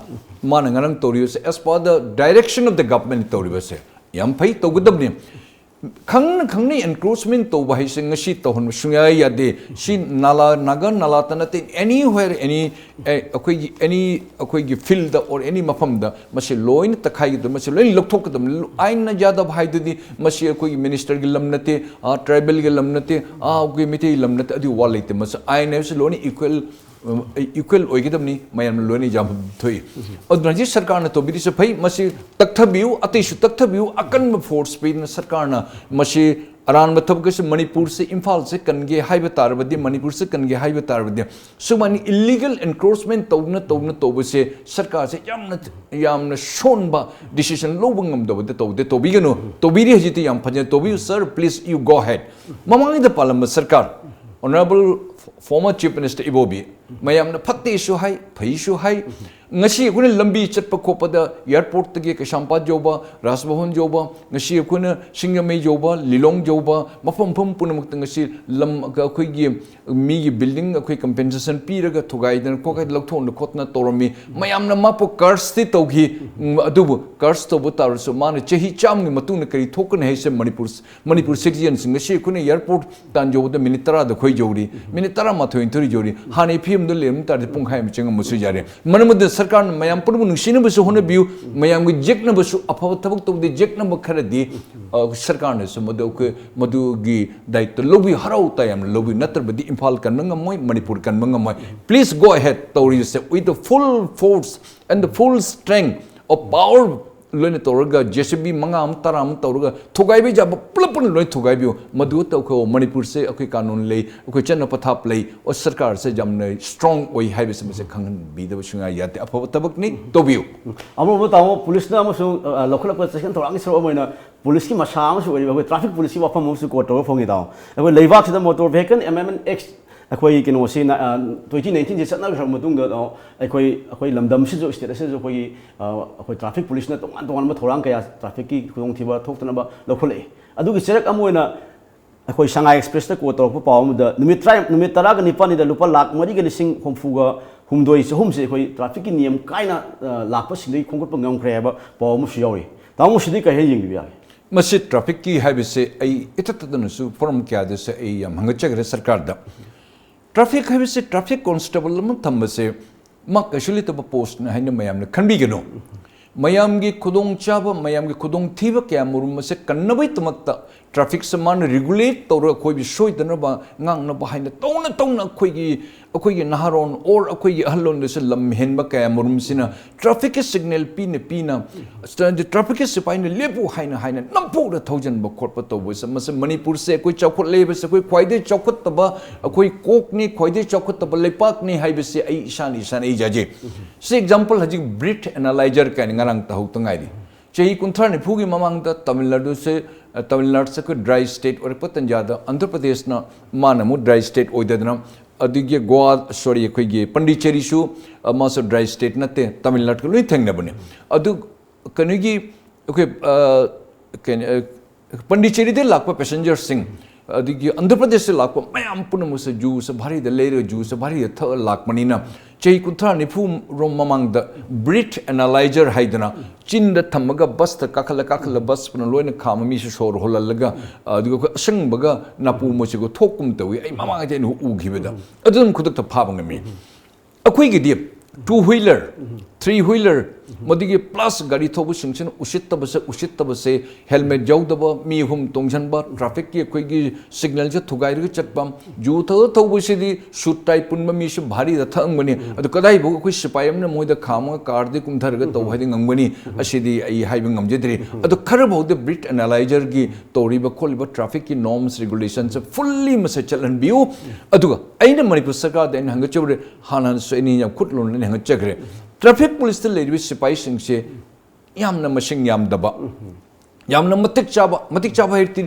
ꯃꯥꯅ ꯉꯔꯥꯡ ꯇꯧꯔꯤꯕꯁꯦ as per the direction of the government ꯇꯧꯔꯤꯕꯁꯦ ꯌꯥꯝ ꯐꯩ, ꯇꯧꯒꯗꯕꯅꯤ꯫ ꯈꯪꯅ ꯈꯪꯅ ꯑꯦꯟꯀ꯭ꯔꯣꯆꯃꯦꯟ ꯇꯧꯕ ꯍꯥꯏꯁꯦ ꯉꯁꯤ ꯇꯧꯍꯟꯕ ꯁꯨꯡꯌꯥ ꯌꯥꯗꯦ꯫ ꯁꯤ ꯅꯥꯂꯥ, ꯅꯥꯒꯥ ꯅꯥꯂꯥꯇ ꯅꯠꯇꯦ, anywhere, any, ꯑꯦ, ꯑꯩꯈꯣꯏꯒꯤ any, ꯑꯩꯈꯣꯏꯒꯤ ꯐꯤꯜꯗ or any ꯃꯐꯝꯗ ꯃꯁꯤ ꯂꯣꯏꯅ ꯇꯛꯈꯥꯏꯒꯗꯕ, ꯃꯁꯤ ꯂꯣꯏꯅ ꯂꯧꯊꯣꯛꯀꯗꯕꯅꯤ꯫ ꯑꯥꯏꯟꯅ ꯌꯥꯗꯕ ꯍꯥꯏꯗꯨꯗꯤ ꯃꯁꯤ ꯑꯩꯈꯣꯏꯒꯤ ꯃꯤꯅꯤꯁꯇꯔꯒꯤ ꯂꯝ ꯅꯠꯇꯦ, ꯑꯥ, ꯇ꯭ꯔꯥꯏꯕꯦꯜꯒꯤ ꯂꯝ ꯅꯠꯇꯦ, ꯑꯥ, ꯑꯩꯈꯣꯏ ꯃꯤꯇꯩꯒꯤ ꯂꯝ ꯅꯠꯇꯦ, ꯑꯗꯨꯒꯤ ꯋꯥ ꯂꯩꯇꯦ꯫ ꯃꯁꯤ ꯑꯥꯏꯟ ꯍꯥꯏꯕꯁꯤ ꯂꯣꯏꯅ ꯏꯀ꯭ꯋꯦꯜ, ꯏꯀ꯭ꯋꯦꯜ ꯑꯣꯏꯒꯗꯕꯅꯤ, ꯃꯌꯥꯝꯅ ꯂꯣꯏꯅ ꯌꯥꯝꯐꯝ ꯊꯣꯛꯏ꯫ ꯑꯗꯨꯅ ꯍꯧꯖꯤꯛ ꯁꯔꯀꯥꯔꯅ ꯇꯧꯕꯤꯔꯤꯁꯦ ꯐꯩ, ꯃꯁꯤ ꯇꯛꯊꯕꯤꯌꯨ, ꯑꯇꯩꯁꯨ ꯇꯛꯊꯕꯤꯌꯨ, ꯑꯀꯟꯕ ꯐꯣꯔꯁ ꯄꯤꯗꯨꯅ ꯁꯔꯀꯥꯔꯅ ꯃꯁꯤ ꯑꯔꯥꯟꯕ ꯊꯕꯛ ꯑꯁꯤ ꯃꯅꯤꯄꯨꯔꯁꯤ ꯏꯝꯐꯥꯜꯁꯤ ꯀꯟꯒꯦ ꯍꯥꯏꯕ ꯇꯥꯔꯕꯗꯤ, ꯃꯅꯤꯄꯨꯔꯁꯤ ꯀꯟꯒꯦ ꯍꯥꯏꯕ ꯇꯥꯔꯕꯗꯤ, ꯁꯨꯃꯥꯏꯅ ꯏꯜꯂꯤꯒꯦꯜ ꯑꯦꯟꯀ꯭ꯔꯣꯆꯃꯦꯟ ꯇꯧꯅ ꯇꯧꯅ ꯇꯧꯕꯁꯦ ꯁꯔꯀꯥꯔꯁꯦ ꯌꯥꯝꯅ, ꯌꯥꯝꯅ ꯁꯣꯟꯕ ꯗꯤꯁꯤꯖꯟ ꯂꯧꯕ ꯉꯝꯗꯕꯗ ꯇꯧꯗꯦ꯫ ꯇꯧꯕꯤꯒꯅꯨ, ꯇꯧꯕꯤꯔꯤ ꯍꯧꯖꯤꯛꯇꯤ ꯌꯥꯝ ꯐꯖꯅ ꯇꯧꯕꯤꯌꯨ꯫ Sir, please, you go ahead. ꯃꯃꯥꯡꯒꯤꯗ ꯄꯥꯜꯂꯝꯕ ꯁꯔꯀꯥꯔ, ꯑꯣꯅꯔꯦꯕꯜ ꯐꯣꯔꯃꯔ ꯆꯤꯐ ꯃꯤꯅꯤꯁꯇꯔ ꯏꯕꯣꯕꯤ, ꯃꯌꯥꯝꯅ ꯐꯠꯇꯦꯁꯨ ꯍꯥꯏ, ꯐꯩꯁꯨ ꯍꯥꯏ꯫ ꯉꯁꯤ ꯑꯩꯈꯣꯏꯅ ꯂꯝꯕꯤ ꯆꯠꯄ ꯈꯣꯠꯄꯗ ꯑꯦꯌꯥꯔꯄꯣꯔꯠꯇꯒꯤ ꯀꯩꯁꯥꯝꯄꯥꯠ ꯌꯧꯕ, ꯔꯥꯖꯚꯕꯟ ꯌꯧꯕ, ꯉꯁꯤ ꯑꯩꯈꯣꯏꯅ ꯁꯤꯡꯖꯃꯩ ꯌꯧꯕ, ꯂꯤꯂꯣꯡ ꯌꯧꯕ, ꯃꯐꯝ ꯃꯐꯝ ꯄꯨꯝꯅꯃꯛꯇ ꯉꯁꯤ ꯂꯝ, ꯑꯩꯈꯣꯏꯒꯤ ꯃꯤꯒꯤ ꯕꯤꯜꯗꯤꯡ ꯑꯩꯈꯣꯏ ꯀꯝꯄꯦꯟꯁꯦꯁꯟ ꯄꯤꯔꯒ ꯊꯨꯒꯥꯏꯗꯅ ꯈꯣꯠꯀꯥꯏꯗꯅ ꯂꯧꯊꯣꯛꯅ ꯈꯣꯠꯇꯅ ꯇꯧꯔꯝꯃꯤ꯫ ꯃꯌꯥꯝꯅ ꯃꯥꯄꯨ ꯀꯔꯁꯇꯤ ꯇꯧꯈꯤ, ꯎꯝ, ꯑꯗꯨꯕꯨ ꯀꯔꯁ ꯇꯧꯕ ꯇꯥꯔꯁꯨ ꯃꯥꯅ ꯆꯍꯤ ꯆꯥꯝꯃꯒꯤ ꯃꯇꯨꯡꯗ ꯀꯔꯤ ꯊꯣꯛꯀꯅꯤ ꯍꯥꯏꯁꯦ ꯃꯅꯤꯄꯨꯔ, ꯃꯅꯤꯄꯨꯔ ꯁꯤꯇꯤꯖꯟꯁꯤꯡ꯫ ꯉꯁꯤ ꯑꯩꯈꯣꯏꯅ ꯑꯦꯌꯥꯔꯄꯣꯔꯠ ꯇꯥꯟ ꯌꯧꯕꯗ ꯃꯤꯅꯤꯠ ꯇꯔꯥꯗ ꯑꯩꯈꯣꯏ ꯌꯧꯔꯤ, ꯃꯤꯅꯤꯠ ꯇꯔꯥꯃꯥꯊꯣꯏ ꯅꯤꯊꯣꯏ ꯌꯧꯔꯤ꯫ ꯍꯥꯟꯅꯒꯤ ꯐꯤꯕꯝ ꯗ ꯂꯩꯔꯝ ꯇꯥꯔꯗꯤ ꯄꯨꯡꯈꯥꯏ ꯑꯃ ꯆꯪꯉꯝꯕꯁꯨ ꯌꯥꯔꯦ꯫ ꯃꯔꯝ ꯑꯗꯨꯅ ꯁꯔꯀꯥꯔꯅ ꯃꯌꯥꯝ ꯄꯨꯝꯅꯃꯛ ꯅꯨꯡꯁꯤꯅꯕꯁꯨ ꯍꯣꯠꯅꯕꯤꯌꯨ꯫ ꯃꯌꯥꯝꯒꯤ ꯌꯦꯛꯅꯕꯁꯨ, ꯑꯐꯕ ꯊꯕꯛ ꯇꯧꯕꯗ ꯌꯦꯛꯅꯕ ꯈꯔꯗꯤ, ꯑ, ꯁꯔꯀꯥꯔꯅꯁꯨ ꯃꯗꯨ ꯑꯩꯈꯣꯏ ꯃꯗꯨꯒꯤ ꯗꯥꯌꯤꯠꯇ ꯂꯧꯕꯤꯌꯨ, ꯍꯔꯥꯎ ꯇꯌꯥꯝꯅ ꯂꯧꯕꯤꯌꯨ, ꯅꯠꯇ꯭ꯔꯕꯗꯤ ꯏꯝꯐꯥꯜ ꯀꯟꯕ ꯉꯝꯃꯣꯏ, ꯃꯅꯤꯄꯨꯔ ꯀꯟꯕ ꯉꯝꯃꯣꯏ꯫ Please go ahead ꯇꯧꯔꯤꯁꯦ with the full force and the full strength of power ꯂꯣꯏꯅ ꯇꯧꯔꯒ ꯖꯦ ꯁꯤ ꯕꯤ ꯃꯉꯥ ꯑꯃ, ꯇꯔꯥ ꯑꯃ ꯇꯧꯔꯒ ꯊꯨꯒꯥꯏꯕ ꯌꯥꯕ ꯄꯨꯂꯞ ꯄꯨꯟꯅ ꯂꯣꯏ ꯊꯨꯒꯥꯏꯕꯤꯌꯨ꯫ ꯃꯗꯨ ꯇꯧꯈꯣ꯫ ꯃꯅꯤꯄꯨꯔꯁꯦ ꯑꯩꯈꯣꯏ ꯀꯥꯅꯨꯟ ꯂꯩ, ꯑꯩꯈꯣꯏ ꯆꯠꯅ ꯄꯊꯥꯞ ꯂꯩ, ꯑꯣ ꯁꯔꯀꯥꯔꯁꯦ ꯌꯥꯝꯅ ꯁ꯭ꯇꯔꯣꯡ ꯑꯣꯏ ꯍꯥꯏꯕꯁꯤ ꯃꯁꯦ ꯈꯪꯍꯟꯕꯤꯗꯕ ꯁꯨꯡꯌꯥ ꯌꯥꯗꯦ꯫ ꯑꯐꯕ ꯊꯕꯛꯅꯤ, ꯇꯧꯕꯤꯌꯨ꯫ ꯑꯃꯔꯣꯝꯗ ꯇꯥꯃꯣ, ꯄꯨꯂꯤꯁꯅ ꯑꯃꯁꯨꯡ, ꯑ, ꯂꯧꯈꯠꯂꯛꯄ ꯆꯦꯛꯁꯤꯟ ꯊꯧꯔꯥꯡꯒꯤ ꯁꯔꯨꯛ ꯑꯃ ꯑꯣꯏꯅ ꯄꯨꯂꯤꯁꯀꯤ ꯃꯁꯥ ꯑꯃꯁꯨ ꯑꯣꯏꯔꯤꯕ ꯑꯩꯈꯣꯏ ꯇ꯭ꯔꯥꯐꯤꯛ ꯄꯨꯂꯤꯁꯀꯤ ꯋꯥꯐꯝ ꯑꯃꯁꯨ ꯀꯣꯠ ꯇꯧꯕ ꯐꯪꯉꯤ ꯇꯥꯃꯣ꯫ ꯑꯩꯈꯣꯏ ꯂꯩꯕꯥꯛꯁꯤꯗ ꯃꯣꯇꯣꯔ ꯚꯦꯍꯤꯀꯜ ꯑꯦꯃꯦꯟꯃꯦꯟ ꯑꯦꯛꯁ ꯑꯩꯈꯣꯏ ꯀꯩꯅꯣꯁꯤꯅ, ꯑ, ꯇ꯭ꯋꯦꯟꯇꯤ ꯅꯥꯏꯟꯇꯤꯟꯁꯤ ꯆꯠꯅꯈ꯭ꯔꯕ ꯃꯇꯨꯡꯗ, ꯑ, ꯑꯩꯈꯣꯏ, ꯑꯩꯈꯣꯏ ꯂꯝꯗꯝꯁꯤꯁꯨ, ꯁ꯭ꯇꯦꯠ ꯑꯁꯤꯁꯨ ꯑꯩꯈꯣꯏꯒꯤ, ꯑ, ꯑꯩꯈꯣꯏ ꯇ꯭ꯔꯥꯐꯤꯛ ꯄꯨꯂꯤꯁꯅ ꯇꯣꯉꯥꯟ ꯇꯣꯉꯥꯟꯕ ꯊꯧꯔꯥꯡ ꯀꯌꯥ ꯇ꯭ꯔꯥꯐꯤꯛꯀꯤ ꯈꯨꯗꯣꯡꯊꯤꯕ ꯊꯣꯛꯇꯅꯕ ꯂꯧꯈꯠꯂꯛꯏ꯫ ꯑꯗꯨꯒꯤ ꯆꯩꯔꯛ ꯑꯃ ꯑꯣꯏꯅ ꯑꯩꯈꯣꯏ ꯁꯉꯥꯏ ꯑꯦꯛꯁꯄ꯭ꯔꯦꯁꯇ ꯀꯣꯠ ꯇꯧꯔꯛꯄ ꯄꯥꯎ ꯑꯃꯗ ꯅꯨꯃꯤꯠ ꯇꯔꯥ, ꯅꯨꯃꯤꯠ ꯇꯔꯥꯒ ꯅꯤꯄꯥꯜꯅꯤꯗ ꯂꯨꯄꯥ ꯂꯥꯈ ꯃꯔꯤꯒ ꯂꯤꯁꯤꯡ ꯍꯨꯝꯐꯨꯒ ꯍꯨꯝꯗꯣꯏ ꯆꯍꯨꯝꯁꯦ ꯑꯩꯈꯣꯏ ꯇ꯭ꯔꯥꯐꯤꯛꯀꯤ ꯅꯤꯌꯝ ꯀꯥꯏꯅ, ꯑ, ꯂꯥꯛꯄꯁꯤꯡꯗꯒꯤ ꯈꯣꯝꯒꯠꯄ ꯉꯝꯈ꯭ꯔꯦ ꯍꯥꯏꯕ ꯄꯥꯎ ꯑꯃꯁꯨ ꯌꯥꯎꯔꯤ꯫ ꯇꯥꯃꯣ, ꯁꯤꯗꯤ ꯀꯔꯤ ꯍꯥꯏꯅ ꯌꯦꯡꯕꯤꯕ ꯌꯥꯏ? ꯃꯁꯤ ꯇ꯭ꯔꯥꯐꯤꯛꯀꯤ ꯍꯥꯏꯕꯁꯦ ꯑꯩ ꯏꯊꯠ ꯊꯠꯇꯅꯁꯨ ꯐꯣꯔꯝ ꯀꯌꯥꯗꯁꯨ ꯑꯩ ꯌꯥꯝ ꯍꯪꯒꯠꯆꯈ꯭ꯔꯦ ꯁꯔꯀꯥꯔꯗ꯫ ꯇ꯭ꯔꯥꯐꯤꯛ ꯍꯥꯏꯕꯁꯤ ꯇ꯭ꯔꯥꯐꯤꯛ ꯀꯣꯟꯁꯇꯦꯕꯜ ꯑꯃ ꯊꯝꯕꯁꯦ ꯃꯥ ꯀꯩꯁꯨ ꯂꯩꯇꯕ ꯄꯣꯁꯅꯦ ꯍꯥꯏꯅ ꯃꯌꯥꯝꯅ ꯈꯟꯕꯤꯒꯅꯨ꯫ ꯃꯌꯥꯝꯒꯤ ꯈꯨꯗꯣꯡꯆꯥꯕ, ꯃꯌꯥꯝꯒꯤ ꯈꯨꯗꯣꯡꯊꯤꯕ ꯀꯌꯥ ꯃꯔꯨꯝ ꯑꯁꯦ ꯀꯟꯅꯕꯒꯤꯗꯃꯛꯇ ꯇ꯭ꯔꯥꯐꯤꯛꯁꯦ ꯃꯥꯅ ꯔꯤꯒꯨꯂꯦꯠ ꯇꯧꯔꯒ ꯑꯩꯈꯣꯏꯕꯨ ꯁꯣꯏꯗꯅꯕ, ꯉꯥꯡꯅꯕ ꯍꯥꯏꯅ ꯇꯧꯅ ꯇꯧꯅ ꯑꯩꯈꯣꯏꯒꯤ, ꯑꯩꯈꯣꯏꯒꯤ ꯅꯍꯥꯔꯣꯟ ꯑꯣꯔ ꯑꯩꯈꯣꯏꯒꯤ ꯑꯍꯜꯂꯣꯟꯗꯁꯨ ꯂꯝ ꯍꯦꯟꯕ ꯀꯌꯥ ꯃꯔꯨꯝꯁꯤꯅ ꯇ꯭ꯔꯥꯐꯤꯛꯀꯤ ꯁꯤꯒꯅꯦꯜ ꯄꯤꯅ ꯄꯤꯅ, ꯇ꯭ꯔꯥꯐꯤꯛꯀꯤ ꯁꯤꯐꯥꯏꯅ ꯂꯦꯞꯄꯨ ꯍꯥꯏꯅ ꯍꯥꯏꯅ ꯅꯝꯐꯨꯗ ꯊꯧꯖꯤꯟꯕ ꯈꯣꯠꯄ ꯇꯧꯕꯁꯦ, ꯃꯁꯤ ꯃꯅꯤꯄꯨꯔꯁꯦ ꯑꯩꯈꯣꯏ ꯆꯥꯎꯈꯠꯂꯛꯏꯕꯁꯦ, ꯑꯩꯈꯣꯏ ꯈ꯭ꯋꯥꯏꯗꯒꯤ ꯆꯥꯎꯈꯠꯇꯕ, ꯑꯩꯈꯣꯏ ꯀꯣꯛꯅꯤ, ꯈ꯭ꯋꯥꯏꯗꯒꯤ ꯆꯥꯎꯈꯠꯇꯕ ꯂꯩꯄꯥꯛꯅꯤ ꯍꯥꯏꯕꯁꯤ ꯑꯩ ꯏꯁꯥꯅ, ꯏꯁꯥꯅ ꯑꯩ ꯌꯥꯖꯩ꯫ ꯁꯤ ꯑꯦꯛꯖꯥꯝꯄꯜ ꯍꯧꯖꯤꯛ ꯕ꯭ꯔꯤꯠ ꯑꯦꯅꯥꯂꯥꯏꯖꯔ ꯀꯥꯏꯅ ꯉꯔꯥꯡ ꯇꯧꯍꯧꯗ ꯉꯥꯏꯔꯤ꯫ ꯆꯍꯤ ꯀꯨꯟꯊ꯭ꯔꯥ ꯅꯤꯐꯨꯒꯤ ꯃꯃꯥꯡꯗ ꯇꯥꯃꯤꯜ ꯅꯥꯗꯨꯁꯦ, ꯑ, ꯇꯥꯃꯤꯜ ꯅꯥꯗꯨꯁꯦ ꯑꯩꯈꯣꯏ ꯗ꯭ꯔꯥꯏ ꯁ꯭ꯇꯦꯠ ꯑꯣꯏꯔꯛꯄ ꯇꯟꯖꯥꯗ ꯑꯟꯙ꯭ꯔ ꯄ꯭ꯔꯗꯦꯁꯅ ꯃꯥꯅ ꯑꯃꯨꯛ ꯗ꯭ꯔꯥꯏ ꯁ꯭ꯇꯦꯠ ꯑꯣꯏꯗꯗꯅ, ꯑꯗꯨꯒꯤ ꯒꯣꯋꯥ, ꯁꯣꯔꯤ, ꯑꯩꯈꯣꯏꯒꯤ ꯄꯟꯗꯤꯆꯦꯔꯤꯁꯨ, ꯑ, ꯃꯥꯁꯨ ꯗ꯭ꯔꯥꯏ ꯁ꯭ꯇꯦꯠ ꯅꯠꯇꯦ, ꯇꯥꯃꯤꯜ ꯅꯥꯗꯨꯒ ꯂꯣꯏ ꯊꯦꯡꯅꯕꯅꯦ꯫ ꯑꯗꯨ ꯀꯩꯅꯣꯒꯤ ꯑꯩꯈꯣꯏ, ꯑ, ꯀꯩꯅꯣ, ꯑ, ꯄꯟꯗꯤꯆꯦꯔꯤꯗꯒꯤ ꯂꯥꯛꯄ ꯄꯦꯁꯦꯟꯖꯔꯁꯤꯡ ꯑꯗꯒꯤ ꯑꯟꯙ꯭ꯔ ꯄ꯭ꯔꯗꯦꯁꯇ ꯂꯥꯛꯄ ꯃꯌꯥꯝ ꯄꯨꯝꯅꯃꯛꯁꯦ ꯖꯨꯁꯦ ꯚꯥꯔꯤꯗ ꯂꯩꯔꯒ ꯖꯨꯁꯦ ꯚꯥꯔꯤꯗ ꯊꯛꯑ ꯂꯥꯛꯄꯅꯤꯅ, ꯆꯍꯤ ꯀꯨꯟꯊ꯭ꯔꯥ ꯅꯤꯐꯨ ꯔꯣꯝ ꯃꯃꯥꯡꯗ breath analyzer ꯍꯥꯏꯗꯅ ꯆꯤꯟꯗ ꯊꯝꯃꯒ ꯕꯁꯇ ꯀꯥꯈꯠꯂ ꯀꯥꯈꯠꯂ ꯕꯁ ꯄꯨꯝꯅ ꯂꯣꯏꯅ ꯈꯥꯝꯃ ꯃꯤꯁꯨ ꯁꯣꯔ ꯍꯣꯜꯍꯜꯂꯒ, ꯑꯗꯨꯒ ꯑꯩꯈꯣꯏ ꯑꯁꯪꯕꯒ ꯅꯥꯄꯨ ꯃꯣꯏꯁꯤꯒ ꯊꯣꯛꯀꯨꯝ ꯇꯧꯏ꯫ ꯑꯩ ꯃꯃꯥꯡꯗ ꯑꯩꯅ ꯎꯈꯤꯕꯗ ꯑꯗꯨꯝ ꯈꯨꯗꯛꯇ ꯐꯥꯕ ꯉꯝꯃꯤ꯫ ꯑꯩꯈꯣꯏꯒꯤꯗꯤ two wheeler, three wheeler, ꯃꯗꯨꯒꯤ plus ꯒꯥꯔꯤ ꯊꯧꯕꯁꯤꯡꯁꯤꯅ ꯎꯁꯤꯠꯇꯕꯁꯦ, ꯎꯁꯤꯠꯇꯕꯁꯦ, helmet ꯌꯥꯎꯗꯕ ꯃꯤ ꯑꯍꯨꯝ ꯇꯣꯡꯁꯤꯟꯕ, trafficꯀꯤ ꯑꯩꯈꯣꯏꯒꯤ signalꯁꯦ ꯊꯨꯒꯥꯏꯔꯒ ꯆꯠꯄ, ꯌꯨ ꯊꯛꯑ ꯊꯧꯕꯁꯤꯗꯤ suit tie ꯄꯨꯟꯕ ꯃꯤꯁꯨ ꯚꯥꯔꯤꯗ ꯊꯛꯑꯝꯒꯅꯤ꯫ ꯑꯗꯨ ꯀꯗꯥꯏꯐꯥꯎ ꯑꯩꯈꯣꯏ ꯁꯤꯄꯥꯏ ꯑꯃꯅ ꯃꯣꯏꯗ ꯈꯥꯝꯃꯒ ꯀꯥꯔꯗꯒꯤ ꯀꯨꯝꯊꯔꯒ ꯇꯧ ꯍꯥꯏꯗꯤ ꯉꯝꯒꯅꯤ? ꯑꯁꯤꯗꯤ ꯑꯩ ꯍꯥꯏꯕ ꯉꯝꯖꯗ꯭ꯔꯤ꯫ ꯑꯗꯣ ꯈꯔꯐꯥꯎꯗ breath analyzerꯒꯤ ꯇꯧꯔꯤꯕ ꯈꯣꯠꯂꯤꯕ trafficꯀꯤ norms regulationꯁꯦ fully ꯃꯁꯦ ꯆꯠꯍꯟꯕꯤꯌꯨ꯫ ꯑꯗꯨꯒ ꯑꯩꯅ ꯃꯅꯤꯄꯨꯔ ꯁꯔꯀꯥꯔꯗ ꯑꯩꯅ ꯍꯪꯒꯠꯆꯕꯗ, ꯍꯥꯟꯅꯁꯨ ꯑꯩꯅ ꯌꯥꯝ ꯈꯨꯠ ꯂꯣꯟꯅ ꯍꯪꯒꯠꯆꯈ꯭ꯔꯦ꯫ Traffic policeꯇ ꯂꯩꯔꯤꯕ ꯁꯤꯄꯥꯏꯁꯤꯡꯁꯦ ꯌꯥꯝꯅ ꯃꯁꯤꯡ ꯌꯥꯝꯗꯕ, ꯌꯥꯝꯅ ꯃꯇꯤꯛ ꯆꯥꯕ, ꯃꯇꯤꯛ ꯆꯥꯕ ꯍꯥꯏꯔꯗꯤ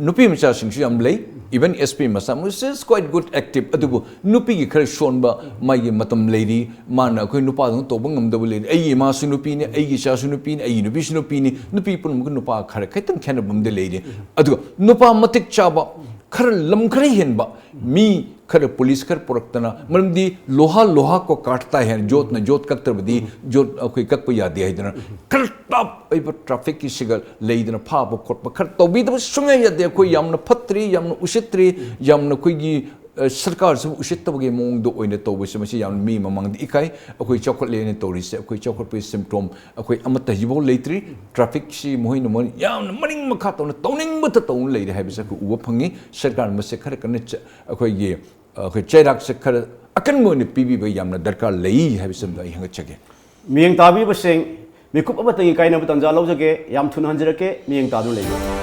ꯅꯨꯄꯤ ꯃꯆꯥꯁꯤꯡꯁꯨ ꯌꯥꯝ ꯂꯩ, even S P ꯃꯆꯥ ꯑꯃ, she is quite good, active, ꯑꯗꯨꯕꯨ ꯅꯨꯄꯤꯒꯤ ꯈꯔ ꯁꯣꯟꯕ ꯃꯥꯒꯤ ꯃꯇꯝ ꯂꯩꯔꯤ, ꯃꯥꯅ ꯑꯩꯈꯣꯏ ꯅꯨꯄꯥꯗꯧꯅ ꯇꯧꯕ ꯉꯝꯗꯕ ꯂꯩꯔꯤ꯫ ꯑꯩꯒꯤ ꯏꯃꯥꯁꯨ ꯅꯨꯄꯤꯅꯤ, ꯑꯩꯒꯤ ꯏꯆꯥꯁꯨ ꯅꯨꯄꯤꯅꯤ, ꯑꯩꯒꯤ ꯅꯨꯄꯤꯁꯨ ꯅꯨꯄꯤꯅꯤ, ꯅꯨꯄꯤ ꯄꯨꯝꯅꯃꯛꯀ ꯅꯨꯄꯥ ꯈꯔ ꯈꯤꯇꯪ ꯈꯦꯠꯅꯕ ꯑꯃꯗꯤ ꯂꯩꯔꯤ꯫ ꯑꯗꯨꯒ ꯅꯨꯄꯥ ꯃꯇꯤꯛ ꯆꯥꯕ, ꯈꯔ ꯂꯝ ꯈꯔ ꯍꯦꯟꯕ ꯃꯤ ꯈꯔ ꯄꯨꯂꯤꯁ ꯈꯔ ꯄꯨꯔꯛꯇꯅ, ꯃꯔꯝꯗꯤ ꯂꯣꯍꯥ ꯂꯣꯍꯥ ꯀꯣ ꯀꯥꯠꯇꯥ ꯍꯦ, ꯖꯣꯠꯅ ꯖꯣꯠ ꯀꯛꯇ꯭ꯔꯕꯗꯤ ꯖꯣꯠ ꯑꯩꯈꯣꯏ ꯀꯛꯄ ꯌꯥꯗꯦ ꯍꯥꯏꯗꯅ ꯈꯔ ꯇꯞ ꯑꯣꯏꯕ trafficꯀꯤ ꯁꯤꯒ ꯂꯩꯗꯅ ꯐꯥꯕ ꯈꯣꯠꯄ ꯈꯔ ꯇꯧꯕꯤꯗꯕ ꯁꯨꯡꯌꯥ ꯌꯥꯗꯦ꯫ ꯑꯩꯈꯣꯏ ꯌꯥꯝꯅ ꯐꯠꯇ꯭ꯔꯤ, ꯌꯥꯝꯅ ꯎꯁꯤꯠꯇ꯭ꯔꯤ, ꯌꯥꯝꯅ ꯑꯩꯈꯣꯏꯒꯤ, ꯑ, ꯁꯔꯀꯥꯔꯁꯤꯕꯨ ꯎꯁꯤꯠꯇꯕꯒꯤ ꯃꯑꯣꯡꯗ ꯑꯣꯏꯅ ꯇꯧꯕꯁꯦ, ꯃꯁꯤ ꯌꯥꯝꯅ ꯃꯤ ꯃꯃꯥꯡꯗ ꯏꯀꯥꯏ꯫ ꯑꯩꯈꯣꯏ ꯆꯥꯎꯈꯠꯂꯦꯅ ꯇꯧꯔꯤꯁꯦ, ꯑꯩꯈꯣꯏ ꯆꯥꯎꯈꯠꯄꯒꯤ symptom ꯑꯩꯈꯣꯏ ꯑꯃꯠꯇ ꯍꯧꯖꯤꯛꯐꯥꯎ ꯂꯩꯇ꯭ꯔꯤ꯫ Trafficꯁꯤ ꯃꯈꯣꯏꯅ ꯃꯣꯏ ꯌꯥꯝꯅ ꯃꯅꯤꯡ ꯃꯈꯥ ꯇꯧꯅ ꯇꯧꯅꯤꯡꯕꯇ ꯇꯧꯅ ꯂꯩꯔꯦ ꯍꯥꯏꯕꯁꯦ ꯑꯩꯈꯣꯏ ꯎꯕ ꯐꯪꯉꯤ꯫ ꯁꯔꯀꯥꯔꯅ ꯃꯁꯤ ꯈꯔ ꯀꯟꯅ ꯆ-, ꯑꯩꯈꯣꯏꯒꯤ ꯑꯩꯈꯣꯏ ꯆꯩꯔꯥꯛꯁꯦ ꯈꯔ ꯑꯀꯟꯕ ꯑꯣꯏꯅ ꯄꯤꯕꯤꯕ ꯌꯥꯝꯅ ꯗꯔꯀꯥꯔ ꯂꯩ ꯍꯥꯏꯕꯁꯤꯃꯗ ꯑꯩ ꯍꯪꯒꯠꯆꯒꯦ꯫ ꯃꯤꯠꯌꯦꯡ ꯇꯥꯕꯤꯕꯁꯤꯡ, ꯃꯤꯀꯨꯞ ꯑꯃꯇꯪꯒꯤ ꯀꯥꯏꯅꯕ ꯇꯥꯟꯖꯥ ꯂꯧꯖꯒꯦ꯫ ꯌꯥꯝ ꯊꯨꯅ ꯍꯟꯖꯔꯛꯀꯦ, ꯃꯤꯠꯌꯦꯡ ꯇꯥꯗꯨꯅ ꯂꯩꯕꯤꯌꯨ꯫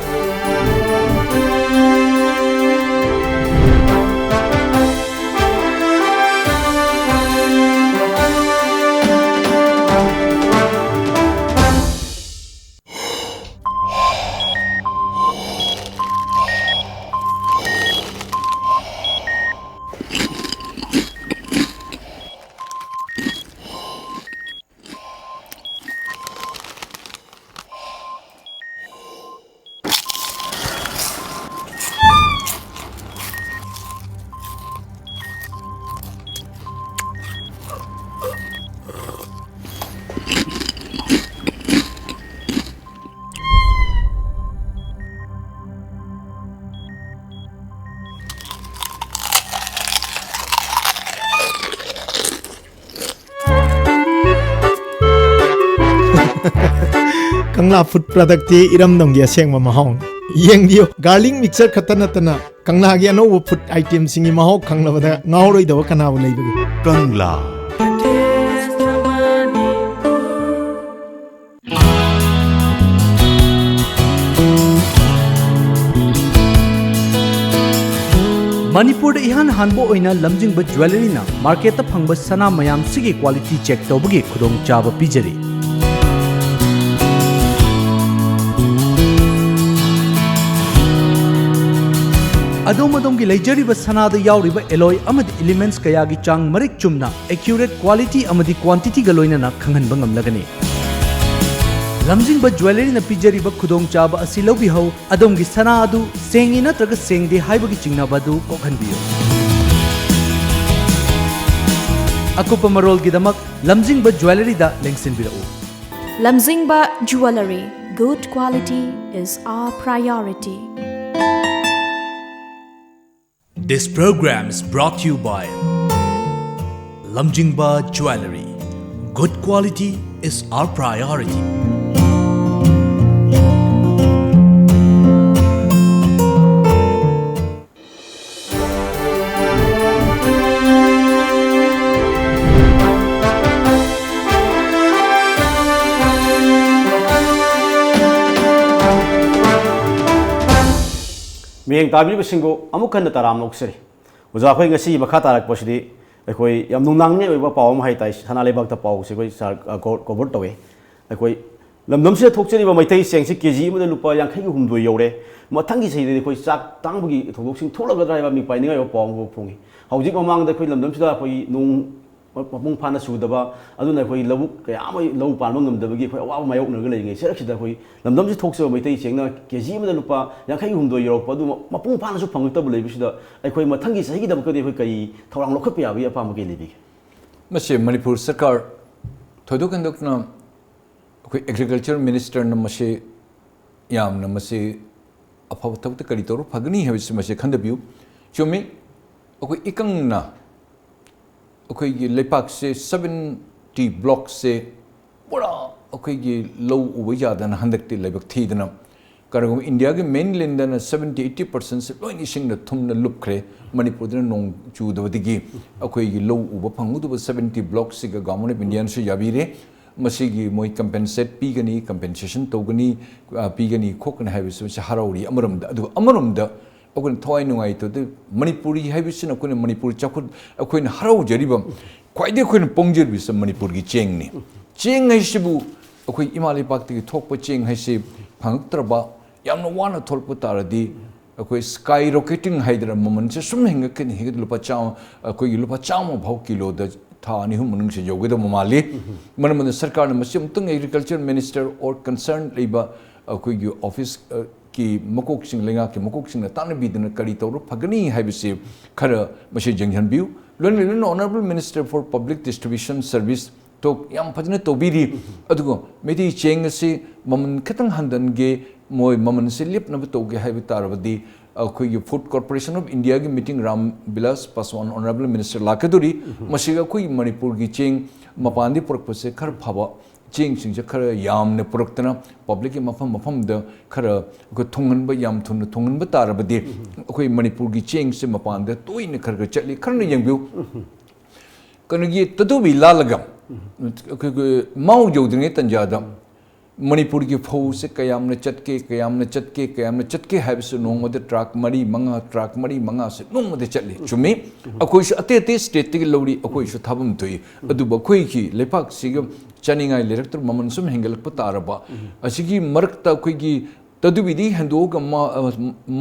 ꯀꯪꯂꯥ ꯐꯨꯗ ꯄ꯭ꯔꯗꯛꯇꯤ ꯏꯔꯝꯗꯝꯒꯤ ꯑꯁꯦꯡꯕ ꯃꯍꯥꯎꯅꯤ꯫ ꯌꯦꯡꯕꯤꯌꯨ, ꯒꯥꯔꯂꯤꯛ ꯃꯤꯛꯁꯆꯔ ꯈꯛꯇ ꯅꯠꯇꯅ ꯀꯪꯂꯥꯒꯤ ꯑꯅꯧꯕ ꯐꯨꯗ ꯑꯥꯏꯇꯦꯝꯁꯤꯡꯒꯤ ꯃꯍꯥꯎ ꯈꯪꯂꯕꯗ ꯉꯥꯎꯔꯣꯏꯗꯕ ꯀꯅꯥꯕꯨ ꯂꯩꯕꯒꯦ? ꯀꯪꯂꯥ꯫ ꯃꯅꯤꯄꯨꯔꯗ ꯏꯍꯥꯟ ꯍꯥꯟꯕ ꯑꯣꯏꯅ ꯂꯝꯖꯤꯡꯕ ꯖ꯭ꯋꯦꯂꯔꯤꯅ ꯃꯥꯔꯀꯦꯠꯇ ꯐꯪꯕ ꯁꯅꯥ ꯃꯌꯥꯝꯁꯤꯒꯤ ꯀ꯭ꯋꯥꯂꯤꯇꯤ ꯆꯦꯛ ꯇꯧꯕꯒꯤ ꯈꯨꯗꯣꯡꯆꯥꯕ ꯄꯤꯖꯔꯤ꯫ ꯑꯗꯣꯝ ꯑꯗꯣꯝꯒꯤ ꯂꯩꯖꯔꯤꯕ ꯁꯅꯥꯗ ꯌꯥꯎꯔꯤꯕ ꯑꯦꯂꯣꯏ ꯑꯃꯗꯤ ꯏꯂꯤꯃꯦꯟꯠꯁ ꯀꯌꯥꯒꯤ ꯆꯥꯡ ꯃꯔꯤꯛ ꯆꯨꯝꯅ, ꯑꯦꯀ꯭ꯌꯨꯔꯦꯠ ꯀ꯭ꯋꯥꯂꯤꯇꯤ ꯑꯃꯗꯤ ꯀ꯭ꯋꯥꯟꯇꯤꯇꯤꯒ ꯂꯣꯏꯅꯅ ꯈꯪꯍꯟꯕ ꯉꯝꯂꯒꯅꯤ꯫ ꯂꯝꯖꯤꯡꯕ ꯖ꯭ꯋꯦꯂꯔꯤꯅ ꯄꯤꯖꯔꯤꯕ ꯈꯨꯗꯣꯡꯆꯥꯕ ꯑꯁꯤ ꯂꯧꯕꯤꯍꯧ꯫ ꯑꯗꯣꯝꯒꯤ ꯁꯅꯥ ꯑꯗꯨ ꯁꯦꯡꯉꯤ ꯅꯠꯇ꯭ꯔꯒ ꯁꯦꯡꯗꯦ ꯍꯥꯏꯕꯒꯤ ꯆꯤꯡꯅꯕ ꯑꯗꯨ ꯀꯣꯛꯍꯟꯕꯤꯌꯨ꯫ ꯑꯀꯨꯞꯄ ꯃꯔꯣꯜꯒꯤꯗꯃꯛ ꯂꯝꯖꯤꯡꯕ ꯖ꯭ꯋꯦꯂꯔꯤꯗ ꯂꯦꯡꯁꯤꯟꯕꯤꯔꯛꯎ꯫ Lamzingba Jewellery, good quality is our priority. This program is brought to you by Lamjingba Jewellery. Good quality is our priority. ꯃꯤꯠꯌꯦꯡ ꯇꯥꯕꯤꯔꯤꯕꯁꯤꯡꯕꯨ ꯑꯃꯨꯛ ꯍꯟꯅ ꯇꯔꯥꯝꯅ ꯑꯣꯛꯆꯔꯤ꯫ ꯑꯣꯖꯥ, ꯑꯩꯈꯣꯏ ꯉꯁꯤ ꯃꯈꯥ ꯇꯥꯔꯛꯄꯁꯤꯗꯤ ꯑꯩꯈꯣꯏ ꯌꯥꯝ ꯅꯨꯡꯅꯥꯡꯅꯤꯡꯉꯥꯏ ꯑꯣꯏꯕ ꯄꯥꯎ ꯑꯃ ꯍꯥꯏ ꯇꯥꯏ, ꯁꯅꯥ ꯂꯩꯕꯥꯛꯇ ꯄꯥꯎꯁꯦ ꯑꯩꯈꯣꯏ ꯁꯥꯔ, ꯑ, ꯀꯣ-, ꯀꯣꯚꯔ ꯇꯧꯋꯦ꯫ ꯑꯩꯈꯣꯏ ꯂꯝꯗꯝꯁꯤꯗ ꯊꯣꯛꯆꯔꯤꯕ ꯃꯩꯇꯩ ꯆꯦꯡꯁꯤ ꯀꯦ ꯖꯤ ꯑꯃꯗ ꯂꯨꯄꯥ ꯌꯥꯡꯈꯩꯒ ꯍꯨꯝꯗꯣꯏ ꯌꯧꯔꯦ꯫ ꯃꯊꯪꯒꯤ ꯆꯍꯤꯗꯗꯤ ꯑꯩꯈꯣꯏ ꯆꯥꯛ ꯇꯥꯡꯕꯒꯤ ꯊꯧꯗꯣꯛꯁꯤꯡ ꯊꯣꯛꯂꯛꯀꯗ꯭ꯔꯥ ꯍꯥꯏꯕ ꯃꯤꯄꯥꯏꯅꯤꯡꯉꯥꯏ ꯑꯣꯏꯕ ꯄꯥꯎ ꯑꯃꯈꯛ ꯐꯣꯡꯉꯤ꯫ ꯍꯧꯖꯤꯛ ꯃꯃꯥꯡꯗ ꯑꯩꯈꯣꯏ ꯂꯝꯗꯝꯁꯤꯗ ꯑꯩꯈꯣꯏ ꯅꯣꯡ ꯃꯄꯨꯡ ꯐꯥꯅ ꯆꯨꯗꯕ, ꯑꯗꯨꯅ ꯑꯩꯈꯣꯏ ꯂꯧꯕꯨꯛ ꯀꯌꯥ ꯑꯃ ꯂꯧ ꯄꯥꯟꯕ ꯉꯝꯗꯕꯒꯤ ꯑꯩꯈꯣꯏ ꯑꯋꯥꯕ ꯃꯥꯌꯣꯛꯅꯔꯒ ꯂꯩꯔꯤꯉꯩ ꯁꯔꯛꯁꯤꯗ ꯑꯩꯈꯣꯏ ꯂꯝꯗꯝꯁꯤ ꯊꯣꯛꯆꯕ ꯃꯩꯇꯩ ꯆꯦꯡꯅ ꯀꯦ ꯖꯤ ꯑꯃꯗ ꯂꯨꯄꯥ ꯌꯥꯡꯈꯩ ꯍꯨꯝꯗꯣꯏ ꯌꯧꯔꯛꯄ ꯑꯗꯨ ꯃꯄꯨꯡ ꯐꯥꯅꯁꯨ ꯐꯪꯉꯛꯇꯕ ꯂꯩꯕꯁꯤꯗ ꯑꯩꯈꯣꯏ ꯃꯊꯪꯒꯤ ꯆꯍꯤꯒꯤꯗꯃꯛꯇꯗꯤ ꯑꯩꯈꯣꯏ ꯀꯔꯤ ꯊꯧꯔꯥꯡ ꯂꯧꯈꯠꯄ ꯌꯥꯕꯒꯤ ꯑꯄꯥꯝꯕ ꯀꯔꯤ ꯂꯩꯕꯤꯒꯦ? ꯃꯁꯤ ꯃꯅꯤꯄꯨꯔ ꯁꯔꯀꯥꯔ ꯊꯣꯏꯗꯣꯛ ꯍꯦꯟꯗꯣꯛꯅ ꯑꯩꯈꯣꯏ ꯑꯦꯒ꯭ꯔꯤꯀꯜꯆꯔ ꯃꯤꯅꯤꯁꯇꯔꯅ ꯃꯁꯤ ꯌꯥꯝꯅ ꯃꯁꯤ ꯑꯐꯕ ꯊꯕꯛꯇ ꯀꯔꯤ ꯇꯧꯔ ꯐꯒꯅꯤ ꯍꯥꯏꯕꯁꯤ ꯃꯁꯤ ꯈꯟꯊꯕꯤꯌꯨ꯫ ꯆꯨꯝꯃꯤ, ꯑꯩꯈꯣꯏ ꯏꯀꯪꯅ ꯑꯩꯈꯣꯏꯒꯤ ꯂꯩꯄꯥꯛꯁꯦ ꯁꯕꯦꯟꯇꯤ ꯕ꯭ꯂꯣꯛꯁꯦ ꯄꯨꯔꯥ ꯑꯩꯈꯣꯏꯒꯤ ꯂꯧ ꯎꯕ ꯌꯥꯗꯅ ꯍꯟꯗꯛꯇꯤ ꯂꯥꯏꯕꯛ ꯊꯤꯗꯅ, ꯀꯔꯤꯒꯨꯝꯕ ꯏꯟꯗꯤꯌꯥꯒꯤ ꯃꯦꯟꯂꯦꯟꯗꯅ ꯁꯕꯦꯟꯇꯤ ꯑꯩꯠꯇꯤ ꯄꯥꯔꯁꯦꯟꯁꯦ ꯂꯣꯏꯅ ꯏꯁꯤꯡꯅ ꯊꯨꯝꯅ ꯂꯨꯞꯈ꯭ꯔꯦ꯫ ꯃꯅꯤꯄꯨꯔꯗꯅ ꯅꯣꯡ ꯆꯨꯗꯕꯗꯒꯤ ꯑꯩꯈꯣꯏꯒꯤ ꯂꯧ ꯎꯕ ꯐꯪꯍꯧꯗꯕ ꯁꯕꯦꯟꯇꯤ ꯕ꯭ꯂꯣꯛꯁꯤꯒ ꯒꯚꯔꯟꯃꯦꯟ ꯑꯣꯐ ꯏꯟꯗꯤꯌꯥꯅꯁꯨ ꯌꯥꯕꯤꯔꯦ꯫ ꯃꯁꯤꯒꯤ ꯃꯣꯏ ꯀꯝꯄꯦꯟꯁꯦꯠ ꯄꯤꯒꯅꯤ, ꯀꯝꯄꯦꯟꯁꯦꯁꯟ ꯇꯧꯒꯅꯤ, ꯑ, ꯄꯤꯒꯅꯤ ꯈꯣꯠꯀꯅꯤ ꯍꯥꯏꯕꯁꯤ ꯃꯁꯤ ꯍꯔꯥꯎꯔꯤ ꯑꯃꯔꯣꯝꯗ꯫ ꯑꯗꯨꯒ ꯑꯃꯔꯣꯝꯗ ꯑꯩꯈꯣꯏꯅ ꯊꯋꯥꯏ ꯅꯨꯡꯉꯥꯏꯇꯕꯗꯤ ꯃꯅꯤꯄꯨꯔꯤ ꯍꯥꯏꯕꯁꯤꯅ ꯑꯩꯈꯣꯏꯅ ꯃꯅꯤꯄꯨꯔ ꯆꯥꯎꯈꯠ-, ꯑꯩꯈꯣꯏꯅ ꯍꯔꯥꯎꯖꯔꯤꯕ, ꯈ꯭ꯋꯥꯏꯗꯒꯤ ꯑꯩꯈꯣꯏꯅ ꯄꯣꯡꯖꯔꯤꯕꯁꯤ ꯃꯅꯤꯄꯨꯔꯒꯤ ꯆꯦꯡꯅꯤ꯫ ꯆꯦꯡ ꯍꯥꯏꯁꯤꯕꯨ ꯑꯩꯈꯣꯏ ꯏꯃꯥ ꯂꯩꯄꯥꯛꯇꯒꯤ ꯊꯣꯛꯄ ꯆꯦꯡ ꯍꯥꯏꯁꯤ ꯐꯪꯉꯛꯇ꯭ꯔꯕ, ꯌꯥꯝꯅ ꯋꯥꯅ ꯊꯣꯛꯂꯛꯄ ꯇꯥꯔꯗꯤ ꯑꯩꯈꯣꯏ ꯁ꯭ꯀꯥꯏ ꯔꯣꯀꯦꯇꯤꯡ ꯍꯥꯏꯗꯅ ꯃꯃꯜꯁꯦ ꯁꯨꯝ ꯍꯦꯟꯒꯠꯀꯅꯤ, ꯍꯦꯟꯒꯠ-, ꯂꯨꯄꯥ ꯆꯥꯝꯃ, ꯑꯩꯈꯣꯏꯒꯤ ꯂꯨꯄꯥ ꯆꯥꯝꯃ ꯐꯥꯎ ꯀꯤꯂꯣꯗ ꯊꯥ ꯑꯅꯤ ꯑꯍꯨꯝ ꯃꯅꯨꯡꯁꯤꯗ ꯌꯧꯒꯗꯕ ꯃꯥꯜꯂꯤ꯫ ꯃꯔꯝ ꯑꯗꯨꯅ ꯁꯔꯀꯥꯔꯅ ꯃꯁꯤ ꯑꯃꯨꯛꯇꯪ ꯑꯦꯒ꯭ꯔꯤꯀꯜꯆꯔ ꯃꯤꯅꯤꯁꯇꯔ ꯑꯣꯔ ꯀꯟꯁꯔꯟ ꯂꯩꯕ ꯑꯩꯈꯣꯏꯒꯤ ꯑꯣꯐꯤꯁ, ꯑ, ꯀꯤ ꯃꯀꯣꯛꯁꯤꯡ, ꯂꯩꯉꯥꯛꯀꯤ ꯃꯀꯣꯛꯁꯤꯡꯅ ꯇꯥꯟꯅꯕꯤꯗꯨꯅ ꯀꯔꯤ ꯇꯧꯔ ꯐꯒꯅꯤ ꯍꯥꯏꯕꯁꯤ ꯈꯔ ꯃꯁꯤ ꯌꯦꯡꯁꯤꯟꯕꯤꯌꯨ꯫ ꯂꯣꯏꯅ ꯂꯣꯏꯅꯅ Honourable Minister for Public Distribution Service ꯇꯣ ꯌꯥꯝ ꯐꯖꯅ ꯇꯧꯕꯤꯔꯤ꯫ ꯑꯗꯨꯒ ꯃꯩꯇꯩ ꯆꯦꯡ ꯑꯁꯤ ꯃꯃꯜ ꯈꯤꯇꯪ ꯍꯟꯊꯟꯒꯦ, ꯃꯣꯏ ꯃꯃꯜꯁꯦ ꯂꯦꯞꯅꯕ ꯇꯧꯒꯦ ꯍꯥꯏꯕ ꯇꯥꯔꯕꯗꯤ ꯑꯩꯈꯣꯏꯒꯤ Food Corporation of Indiaꯒꯤ meeting Ram Bilas Paswan Honourable Minister ꯂꯥꯛꯀꯗꯧꯔꯤ꯫ ꯃꯁꯤꯒ ꯑꯩꯈꯣꯏꯒꯤ ꯃꯅꯤꯄꯨꯔꯒꯤ ꯆꯦꯡ ꯃꯄꯥꯟꯗꯒꯤ ꯄꯨꯔꯛꯄꯁꯦ ꯈꯔ ꯐꯕ ꯆꯦꯡꯁꯤꯡꯁꯦ ꯈꯔ ꯌꯥꯝꯅ ꯄꯨꯔꯛꯇꯅ ꯄꯕ꯭ꯂꯤꯛꯀꯤ ꯃꯐꯝ ꯃꯐꯝꯗ ꯈꯔ ꯑꯩꯈꯣꯏ ꯊꯨꯡꯍꯟꯕ, ꯌꯥꯝ ꯊꯨꯅ ꯊꯨꯡꯍꯟꯕ ꯇꯥꯔꯕꯗꯤ ꯑꯩꯈꯣꯏ ꯃꯅꯤꯄꯨꯔꯒꯤ ꯆꯦꯡꯁꯦ ꯃꯄꯥꯟꯗ ꯇꯣꯏꯅ ꯈꯔ ꯈꯔ ꯆꯠꯂꯤ꯫ ꯈꯔꯅ ꯌꯦꯡꯕꯤꯌꯨ, ꯀꯩꯅꯣꯒꯤ ꯇꯗꯨꯕꯤ ꯂꯥꯜꯂꯒ ꯑꯩꯈꯣꯏꯒꯤ ꯃꯥꯎ ꯌꯧꯗ꯭ꯔꯤꯉꯩ ꯇꯟꯖꯥꯗ ꯃꯅꯤꯄꯨꯔꯒꯤ ꯐꯧꯁꯦ ꯀꯌꯥꯝꯅ ꯆꯠꯀꯦ, ꯀꯌꯥꯝꯅ ꯆꯠꯀꯦ, ꯀꯌꯥꯝꯅ ꯆꯠꯀꯦ ꯍꯥꯏꯕꯁꯨ ꯅꯣꯡꯃꯗ ꯇ꯭ꯔꯥꯛ ꯃꯔꯤ, ꯃꯉꯥ, ꯇ꯭ꯔꯥꯛ ꯃꯔꯤ, ꯃꯉꯥꯁꯦ ꯅꯣꯡꯃꯗ ꯆꯠꯂꯤ꯫ ꯆꯨꯝꯃꯤ, ꯑꯩꯈꯣꯏꯁꯨ ꯑꯇꯩ ꯑꯇꯩ ꯁ꯭ꯇꯦꯠꯇꯒꯤ ꯂꯧꯔꯤ, ꯑꯩꯈꯣꯏꯁꯨ ꯊꯥꯐꯝ ꯊꯣꯛꯏ꯫ ꯑꯗꯨꯕꯨ ꯑꯩꯈꯣꯏꯒꯤ ꯂꯩꯄꯥꯛꯁꯤꯒ ꯆꯥꯅꯤꯡꯉꯥꯏ ꯂꯩꯔꯛꯇ꯭ꯔ ꯃꯃꯜ ꯁꯨꯝ ꯍꯦꯟꯒꯠꯂꯛꯄ ꯇꯥꯔꯕ, ꯑꯁꯤꯒꯤ ꯃꯔꯛꯇ ꯑꯩꯈꯣꯏꯒꯤ ꯇꯗꯨꯕꯤꯗꯤ ꯍꯦꯟꯗꯣꯛꯑꯒ ꯃꯥ-, ꯑ,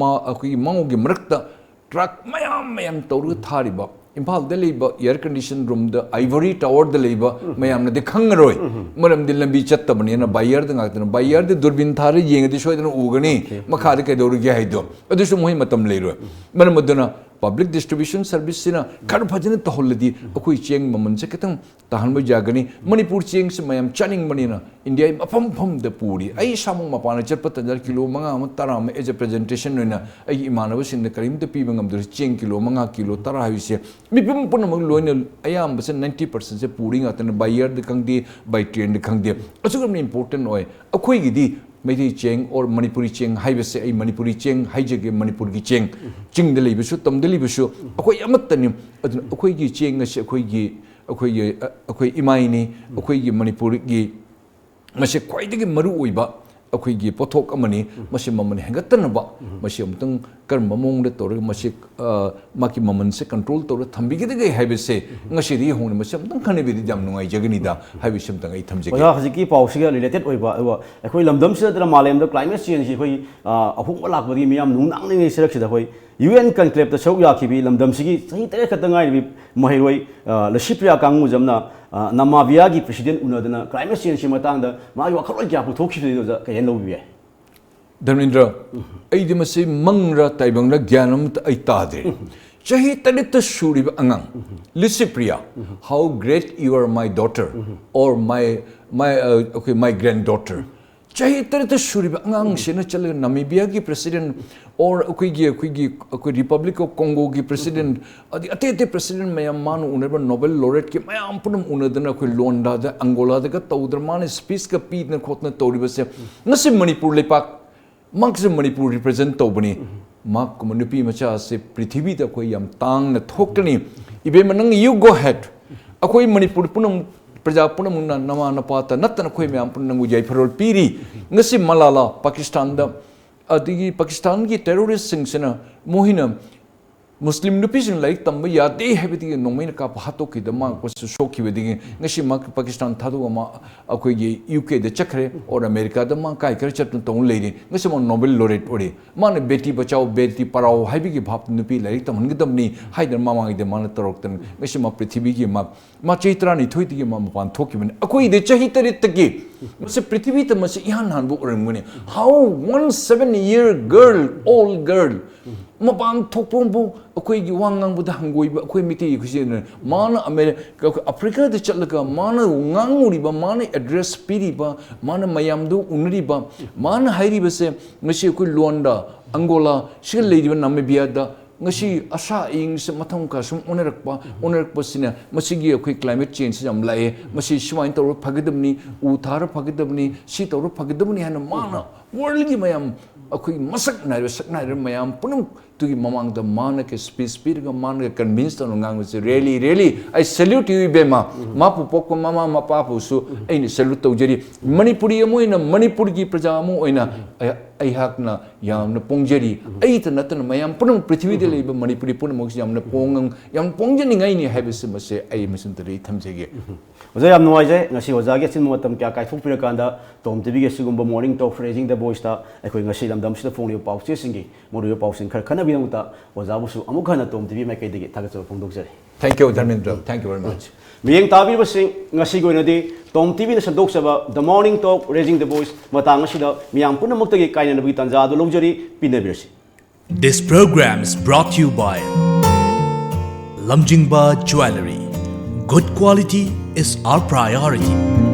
ꯃꯥ-, ꯑꯩꯈꯣꯏꯒꯤ ꯃꯥꯎꯒꯤ ꯃꯔꯛꯇ ꯇ꯭ꯔꯛ ꯃꯌꯥꯝ ꯃꯌꯥꯝ ꯇꯧꯔꯒ ꯊꯥꯔꯤꯕ, ꯏꯝꯐꯥꯜꯗ ꯂꯩꯕ ꯑꯦꯌꯔ ꯀꯟꯗꯤꯁꯟ ꯔꯨꯝꯗ, ꯑꯥꯏꯚꯣꯔꯤ ꯇꯥꯋꯔꯗ ꯂꯩꯕ ꯃꯌꯥꯝꯅꯗꯤ ꯈꯪꯉꯔꯣꯏ, ꯃꯔꯝꯗꯤ ꯂꯝꯕꯤ ꯆꯠꯇꯕꯅꯤꯅ꯫ ꯕꯥꯏꯌꯔꯗ ꯉꯥꯛꯇꯅ, ꯕꯥꯏꯌꯔꯗ ꯗꯨꯔꯕꯤꯟ ꯊꯥꯔ ꯌꯦꯡꯉꯗꯤ ꯁꯣꯏꯗꯅ ꯎꯒꯅꯤ꯫ ꯑꯣꯀꯦ꯫ ꯃꯈꯥꯗ ꯀꯩꯗꯧꯔꯤꯒꯦ ꯍꯥꯏꯗꯣ, ꯑꯗꯨꯁꯨ ꯃꯣꯏ ꯃꯇꯝ ꯂꯩꯔꯣꯏ꯫ ꯃꯔꯝ ꯑꯗꯨꯅ Public distribution service ꯁꯤꯅ ꯈꯔ ꯐꯖꯅ ꯇꯧꯍꯜꯂꯗꯤ ꯑꯩꯈꯣꯏ ꯆꯦꯡ ꯃꯃꯜꯁꯦ ꯈꯤꯇꯪ ꯇꯥꯍꯟꯕ ꯌꯥꯒꯅꯤ꯫ ꯃꯅꯤꯄꯨꯔ ꯆꯦꯡꯁꯤ ꯃꯌꯥꯝ ꯆꯥꯅꯤꯡꯕꯅꯤꯅ ꯏꯟꯗꯤꯌꯥꯒꯤ ꯃꯐꯝ ꯃꯐꯝꯗ ꯄꯨꯔꯤ꯫ ꯑꯩ ꯏꯁꯥꯃꯛ ꯃꯄꯥꯟꯗ ꯆꯠꯄ ꯇꯟꯖꯥ ꯀꯤꯂꯣ ꯃꯉꯥ ꯑꯃ ꯇꯔꯥ ꯑꯃ as a presentation ꯑꯣꯏꯅ ꯑꯩꯒꯤ ꯏꯃꯥꯟꯅꯕꯁꯤꯡꯗ ꯀꯔꯤꯝꯇ ꯄꯤꯕ ꯉꯝꯗ꯭ꯔꯁꯨ ꯆꯦꯡ ꯀꯤꯂꯣ ꯃꯉꯥ ꯀꯤꯂꯣ ꯇꯔꯥ ꯍꯥꯏꯕꯁꯦ ꯃꯤꯄꯨꯝ ꯄꯨꯝꯅꯃꯛ ꯂꯣꯏꯅ ꯑꯌꯥꯝꯕꯁꯦ ninety percent ꯁꯦ ꯄꯨꯔꯤ ꯉꯥꯛꯇꯅꯤ꯫ By air ꯗ ꯈꯪꯗꯦ, by train ꯗ ꯈꯪꯗꯦ, ꯑꯁꯨꯛ ꯌꯥꯝꯅ important ꯑꯣꯏ꯫ ꯑꯩꯈꯣꯏꯒꯤꯗꯤ ꯃꯩꯇꯩ ꯆꯦꯡ or ꯃꯅꯤꯄꯨꯔꯤ ꯆꯦꯡ ꯍꯥꯏꯕꯁꯦ, ꯑꯩ ꯃꯅꯤꯄꯨꯔꯤ ꯆꯦꯡ ꯍꯥꯏꯖꯒꯦ, ꯃꯅꯤꯄꯨꯔꯒꯤ ꯆꯦꯡ, ꯆꯤꯡꯗ ꯂꯩꯕꯁꯨ ꯇꯝꯗ ꯂꯩꯕꯁꯨ ꯑꯩꯈꯣꯏ ꯑꯃꯠꯇꯅꯤ꯫ ꯑꯗꯨꯅ ꯑꯩꯈꯣꯏꯒꯤ ꯆꯦꯡ ꯑꯁꯤ ꯑꯩꯈꯣꯏꯒꯤ, ꯑꯩꯈꯣꯏꯒꯤ, ꯑ, ꯑꯩꯈꯣꯏ ꯏꯃꯥꯏꯅꯤ, ꯑꯩꯈꯣꯏꯒꯤ ꯃꯅꯤꯄꯨꯔꯒꯤ ꯃꯁꯤ ꯈ꯭ꯋꯥꯏꯗꯒꯤ ꯃꯔꯨ ꯑꯣꯏꯕ ꯑꯩꯈꯣꯏꯒꯤ ꯄꯣꯠꯊꯣꯛ ꯑꯃꯅꯤ꯫ ꯃꯁꯤ ꯃꯃꯜ ꯍꯦꯟꯒꯠꯇꯅꯕ ꯃꯁꯤ ꯑꯃꯨꯛꯇꯪ ꯀꯔꯝꯕ ꯃꯑꯣꯡꯗ ꯇꯧꯔꯒ ꯃꯁꯤ, ꯑ, ꯃꯥꯒꯤ ꯃꯃꯜꯁꯦ control ꯇꯧꯔ ꯊꯝꯕꯤꯒꯗꯒꯦ ꯍꯥꯏꯕꯁꯦ ꯉꯁꯤꯗꯒꯤ ꯍꯧꯅ ꯃꯁꯤ ꯑꯃꯨꯛꯇꯪ ꯈꯟꯅꯕꯤꯔꯗꯤ ꯌꯥꯝ ꯅꯨꯡꯉꯥꯏꯖꯒꯅꯤꯗ ꯍꯥꯏꯕꯁꯤ ꯑꯃꯨꯛꯇꯪ ꯑꯩ ꯊꯝꯖꯒꯦ꯫ ꯑꯣꯖꯥ, ꯍꯧꯖꯤꯛꯀꯤ ꯄꯥꯎꯁꯤꯒ related ꯑꯣꯏꯕ, ꯑꯗꯨꯒ ꯑꯩꯈꯣꯏ ꯂꯝꯗꯝꯁꯤꯗ ꯅꯠꯇꯅ ꯃꯥꯂꯦꯝꯗ climate change ꯁꯤ ꯑꯩꯈꯣꯏ, ꯑ, ꯑꯍꯣꯡꯕ ꯂꯥꯛꯄꯗꯒꯤ ꯃꯤꯌꯥꯝ ꯅꯨꯡꯅꯥꯡꯅꯤꯡꯉꯩ ꯁꯔꯛꯁꯤꯗ ꯑꯩꯈꯣꯏ U N conclave ꯇ ꯁꯔꯨꯛ ꯌꯥꯈꯤꯕꯤ ꯂꯝꯗꯝꯁꯤꯒꯤ ꯆꯍꯤ ꯇꯔꯦꯠ ꯈꯛꯇ ꯉꯥꯏꯔꯤꯕꯤ ꯃꯍꯩꯔꯣꯏ, ꯑ, ꯂꯁꯤꯄ꯭ꯔꯤꯌꯥ ꯀꯥꯡꯉꯨꯖꯝꯅ, ꯑ, ꯅꯃꯥꯕꯤꯌꯥꯒꯤ president ꯎꯅꯗꯅ climate change ꯁꯤ ꯃꯇꯥꯡꯗ ꯃꯥꯒꯤ ꯋꯥꯈꯜꯂꯣꯟ ꯀꯌꯥ ꯄꯨꯊꯣꯛꯈꯤꯕꯗꯨ ꯑꯣꯖꯥ ꯀꯩ ꯍꯥꯏꯅ ꯂꯧꯕꯤꯕ ꯌꯥꯏ? ꯙꯔꯃꯦꯟꯗ꯭ꯔ, ꯑꯩꯗꯤ ꯃꯁꯤ ꯃꯪꯔ ꯇꯥꯏꯕꯪꯔ ꯒ꯭ꯌꯥꯟ ꯑꯃꯇ ꯑꯩ ꯇꯥꯗ꯭ꯔꯦ꯫ ꯆꯍꯤ ꯇꯔꯦꯠꯇ ꯁꯨꯔꯤꯕ ꯑꯉꯥꯡ, Licypriya, how great you are, my daughter, or my, my, uh, okay, my granddaughter꯫ ꯆꯍꯤ ꯇꯔꯦꯠꯇ ꯁꯨꯔꯤꯕ ꯑꯉꯥꯡꯁꯤꯅ ꯆꯠꯂꯒ ꯅꯃꯤꯕꯤꯌꯥꯒꯤ president or ꯑꯩꯈꯣꯏꯒꯤ, ꯑꯩꯈꯣꯏꯒꯤ, ꯑꯩꯈꯣꯏ Republic of Congo ꯒꯤ president, ꯑꯗꯩ ꯑꯇꯩ ꯑꯇꯩ president ꯃꯌꯥꯝ ꯃꯥꯅ ꯎꯅꯔꯤꯕ Nobel laureate ꯀꯤ ꯃꯌꯥꯝ ꯄꯨꯝꯅꯃꯛ ꯎꯅꯗꯅ ꯑꯩꯈꯣꯏ ꯂꯣꯟꯗꯥꯗ, ꯑꯪꯒꯣꯂꯥꯗꯒ ꯇꯧꯗꯅ ꯃꯥꯅ speech ꯀ ꯄꯤꯗꯅ ꯈꯣꯠꯇꯅ ꯇꯧꯔꯤꯕꯁꯦ ꯉꯁꯤ ꯃꯅꯤꯄꯨꯔ ꯂꯩꯄꯥꯛ, ꯃꯍꯥꯛꯁꯦ ꯃꯅꯤꯄꯨꯔ represent ꯇꯧꯕꯅꯤ꯫ ꯃꯍꯥꯛꯀꯨꯝꯕ ꯅꯨꯄꯤ ꯃꯆꯥ ꯑꯁꯦ ꯄ꯭ꯔꯤꯊꯤꯕꯤꯗ ꯑꯩꯈꯣꯏ ꯌꯥꯝ ꯇꯥꯡꯅ ꯊꯣꯛꯀꯅꯤ꯫ ꯏꯕꯦꯝꯃ, ꯅꯪ you go ahead꯫ ꯑꯩꯈꯣꯏ ꯃꯅꯤꯄꯨꯔ ꯄꯨꯝꯅꯃꯛ, ꯄ꯭ꯔꯖꯥ ꯄꯨꯝꯅꯃꯛꯅ ꯅꯃꯥ ꯅꯄꯥꯇ ꯅꯠꯇꯅ ꯑꯩꯈꯣꯏ ꯃꯌꯥꯝ ꯄꯨꯝꯅ ꯅꯪꯕꯨ ꯌꯥꯏꯐꯔꯣꯜ ꯄꯤꯔꯤ꯫ ꯉꯁꯤ ꯃꯂꯥꯂꯥ ꯄꯥꯀꯤꯁꯇꯥꯟꯗ, ꯑꯗꯒꯤ ꯄꯥꯀꯤꯁꯇꯥꯟꯒꯤ terrorist ꯁꯤꯡꯁꯤꯅ ꯃꯣꯏꯅ ꯃꯨꯁꯂꯤꯝ ꯅꯨꯄꯤꯁꯤꯡ ꯂꯥꯏꯔꯤꯛ ꯇꯝꯕ ꯌꯥꯗꯦ ꯍꯥꯏꯕꯗꯒꯤ ꯅꯣꯡꯃꯩꯅ ꯀꯥꯞꯄ ꯍꯥꯠꯇꯣꯛꯈꯤꯗ ꯃꯥ ꯁꯣꯛꯈꯤꯕꯗꯒꯤ ꯉꯁꯤ ꯃꯥ ꯄꯥꯀꯤꯁꯇꯥꯟ ꯊꯥꯗꯣꯛꯑ ꯃꯥ ꯑꯩꯈꯣꯏꯒꯤ U K ꯗ ꯆꯠꯈ꯭ꯔꯦ, or ꯑꯃꯦꯔꯤꯀꯥꯗ ꯃꯥ ꯀꯥꯏ ꯀꯥꯏ ꯆꯠꯇꯅ ꯇꯧꯅ ꯂꯩꯔꯤ꯫ ꯉꯁꯤ ꯃꯥ Nobel laureate ꯑꯣꯏꯔꯤ꯫ ꯃꯥꯅ ꯕꯦꯇꯤ ꯕꯆꯥꯎ, ꯕꯦꯇꯤ ꯄꯔꯥꯎ ꯍꯥꯏꯕꯒꯤ ꯚꯥꯞꯇ ꯅꯨꯄꯤ ꯂꯥꯏꯔꯤꯛ ꯇꯝꯍꯟꯒꯗꯕꯅꯤ ꯍꯥꯏꯗꯅ ꯃꯃꯥꯡꯉꯩꯗ ꯃꯥꯅ ꯇꯧꯔꯛꯇꯅ ꯉꯁꯤ ꯃꯥ ꯄ꯭ꯔꯤꯊꯤꯕꯤꯒꯤ ꯃꯥ, ꯃꯥ ꯆꯍꯤ ꯇꯔꯥꯅꯤꯊꯣꯏꯗꯒꯤ ꯃꯥ ꯃꯄꯥꯟ ꯊꯣꯛꯈꯤꯕꯅꯤ꯫ ꯑꯩꯈꯣꯏꯗꯤ ꯆꯍꯤ ꯇꯔꯦꯠꯇꯒꯤ ꯃꯁꯤ ꯄ꯭ꯔꯤꯊꯤꯕꯤꯗ ꯃꯁꯤ ꯏꯍꯥꯟ ꯍꯥꯟꯕ ꯑꯣꯏꯔꯝꯒꯅꯤ꯫ How one seven year girl, old girl, ꯃꯄꯥꯟ ꯊꯣꯛꯄꯕꯨ ꯑꯩꯈꯣꯏꯒꯤ ꯋꯥ ꯉꯥꯡꯕꯗ ꯍꯪꯒꯣꯏꯕ ꯑꯩꯈꯣꯏ ꯃꯤꯇꯩ ꯑꯩꯈꯣꯏꯁꯦ꯫ ꯃꯥꯅ ꯑꯃꯦꯔꯤ-, ꯑꯐ꯭ꯔꯤꯀꯥꯗ ꯆꯠꯂꯒ ꯃꯥꯅ ꯉꯥꯡꯉꯨꯔꯤꯕ, ꯃꯥꯅ ꯑꯦꯗ꯭ꯔꯦꯁ ꯄꯤꯔꯤꯕ, ꯃꯥꯅ ꯃꯌꯥꯝꯗꯨ ꯎꯅꯔꯤꯕ, ꯃꯥꯅ ꯍꯥꯏꯔꯤꯕꯁꯦ ꯉꯁꯤ ꯑꯩꯈꯣꯏ ꯂꯨꯋꯥꯟꯗꯥ, ꯑꯪꯒꯣꯂꯥ, ꯁꯤꯗ ꯂꯩꯔꯤꯕ ꯅꯥꯃꯤꯕꯤꯌꯥꯗ ꯉꯁꯤ ꯑꯁꯥ ꯑꯌꯤꯡꯁꯦ ꯃꯊꯪ ꯃꯈꯥ ꯁꯨꯝ ꯑꯣꯟꯅꯔꯛꯄ, ꯑꯣꯟꯅꯔꯛꯄꯁꯤꯅ ꯃꯁꯤꯒꯤ ꯑꯩꯈꯣꯏ ꯀ꯭ꯂꯥꯏꯃꯦꯠ ꯆꯦꯟꯖꯁꯦ ꯌꯥꯝ ꯂꯥꯛꯑꯦ, ꯃꯁꯤ ꯁꯨꯃꯥꯏꯅ ꯇꯧꯔ ꯐꯒꯗꯕꯅꯤ, ꯎ ꯊꯥꯔ ꯐꯒꯗꯕꯅꯤ, ꯁꯤ ꯇꯧꯔ ꯐꯒꯗꯕꯅꯤ ꯍꯥꯏꯅ ꯃꯥꯅ ꯋꯥꯔꯜꯒꯤ ꯃꯌꯥꯝ, ꯑꯩꯈꯣꯏꯒꯤ ꯃꯁꯛ ꯅꯥꯏꯔꯕ, ꯁꯛ ꯅꯥꯏꯔꯕ ꯃꯌꯥꯝ ꯄꯨꯝꯅꯃꯛꯇꯨꯒꯤ ꯃꯃꯥꯡꯗ ꯃꯥꯅ ꯀ-, ꯁ꯭ꯄꯤꯆ ꯄꯤꯔꯒ ꯃꯥꯅꯒ ꯀꯟꯚꯤꯟꯁ ꯇꯧꯅ ꯉꯥꯡꯕꯁꯦ, ꯔꯦꯂꯤ, ꯔꯦꯂꯤ, ꯑꯩ ꯁꯦꯂ꯭ꯌꯨꯠ ꯇꯨ ꯌꯨ ꯏꯕꯦꯝꯃ, ꯃꯥꯕꯨ ꯄꯣꯛꯄ ꯃꯃꯥ ꯃꯄꯥꯕꯨꯁꯨ ꯑꯩꯅ ꯁꯦꯂ꯭ꯌꯨꯠ ꯇꯧꯖꯔꯤ꯫ ꯃꯅꯤꯄꯨꯔꯤ ꯑꯃ ꯑꯣꯏꯅ, ꯃꯅꯤꯄꯨꯔꯒꯤ ꯄ꯭ꯔꯖꯥ ꯑꯃ ꯑꯣꯏꯅ ꯑꯩ-, ꯑꯩꯍꯥꯛꯅ ꯌꯥꯝꯅ ꯄꯣꯡꯖꯔꯤ꯫ ꯑꯩꯇ ꯅꯠꯇꯅ ꯃꯌꯥꯝ ꯄꯨꯝꯅꯃꯛ, ꯄ꯭ꯔꯤꯊꯤꯕꯤꯗ ꯂꯩꯕ ꯃꯅꯤꯄꯨꯔꯤ ꯄꯨꯝꯅꯃꯛꯁꯤ ꯌꯥꯝꯅ ꯄꯣꯡꯉ-, ꯌꯥꯝ ꯄꯣꯡꯖꯅꯤꯡꯉꯥꯏꯅꯤ ꯍꯥꯏꯕꯁꯤ ꯃꯁꯦ ꯑꯩ ꯃꯁꯤꯃꯇꯗꯤ ꯑꯩ ꯊꯝꯖꯒꯦ꯫ ꯑꯣꯖꯥ, ꯌꯥꯝ ꯅꯨꯡꯉꯥꯏꯖꯩ꯫ ꯉꯁꯤ ꯑꯣꯖꯥꯒꯤ ꯑꯆꯤꯟꯕ ꯃꯇꯝ ꯀꯌꯥ ꯀꯥꯏꯊꯣꯛꯄꯤꯔꯀꯥꯟꯗ ꯇꯣꯝ ꯇꯤꯚꯤꯒꯤ ꯑꯁꯤꯒꯨꯝꯕ Morning Talk Raising the Voiceꯇ ꯑꯩꯈꯣꯏ ꯉꯁꯤ ꯂꯝꯗꯝꯁꯤꯗ ꯐꯣꯡꯂꯤꯕ ꯄꯥꯎꯆꯦꯁꯤꯡꯒꯤ ꯃꯔꯨꯑꯣꯏꯕ ꯄꯥꯎꯁꯤꯡ ꯈꯔ ꯈꯟꯅꯕꯒꯤꯗꯃꯛꯇ ꯑꯣꯖꯥꯕꯨꯁꯨ ꯑꯃꯨꯛ ꯍꯟꯅ ꯇꯣꯝ ꯇꯤꯚꯤ ꯃꯥꯏꯀꯩꯗꯒꯤ ꯊꯥꯒꯠꯆꯕ ꯐꯣꯡꯗꯣꯛꯆꯔꯤ꯫ Thank you, Dharmendra. Thank you very much. ꯃꯤꯠꯌꯦꯡ ꯇꯥꯕꯤꯔꯤꯕꯁꯤꯡ, ꯉꯁꯤꯒꯤ ꯑꯣꯏꯅꯗꯤ ꯇꯣꯝ ꯇꯤꯚꯤꯅ ꯁꯟꯗꯣꯛꯆꯕ The Morning Talk Raising the Voice ꯃꯇꯥꯡ ꯑꯁꯤꯗ ꯃꯤꯌꯥꯝ ꯄꯨꯝꯅꯃꯛꯇꯒꯤ ꯀꯥꯏꯅꯅꯕꯒꯤ ꯇꯥꯟꯖꯥ ꯑꯗꯨ ꯂꯧꯖꯔꯤ, ꯄꯤꯟꯅꯕꯤꯔꯁꯤ꯫ This program is brought to you by Lamjingba Jewellery. Good quality is our priority.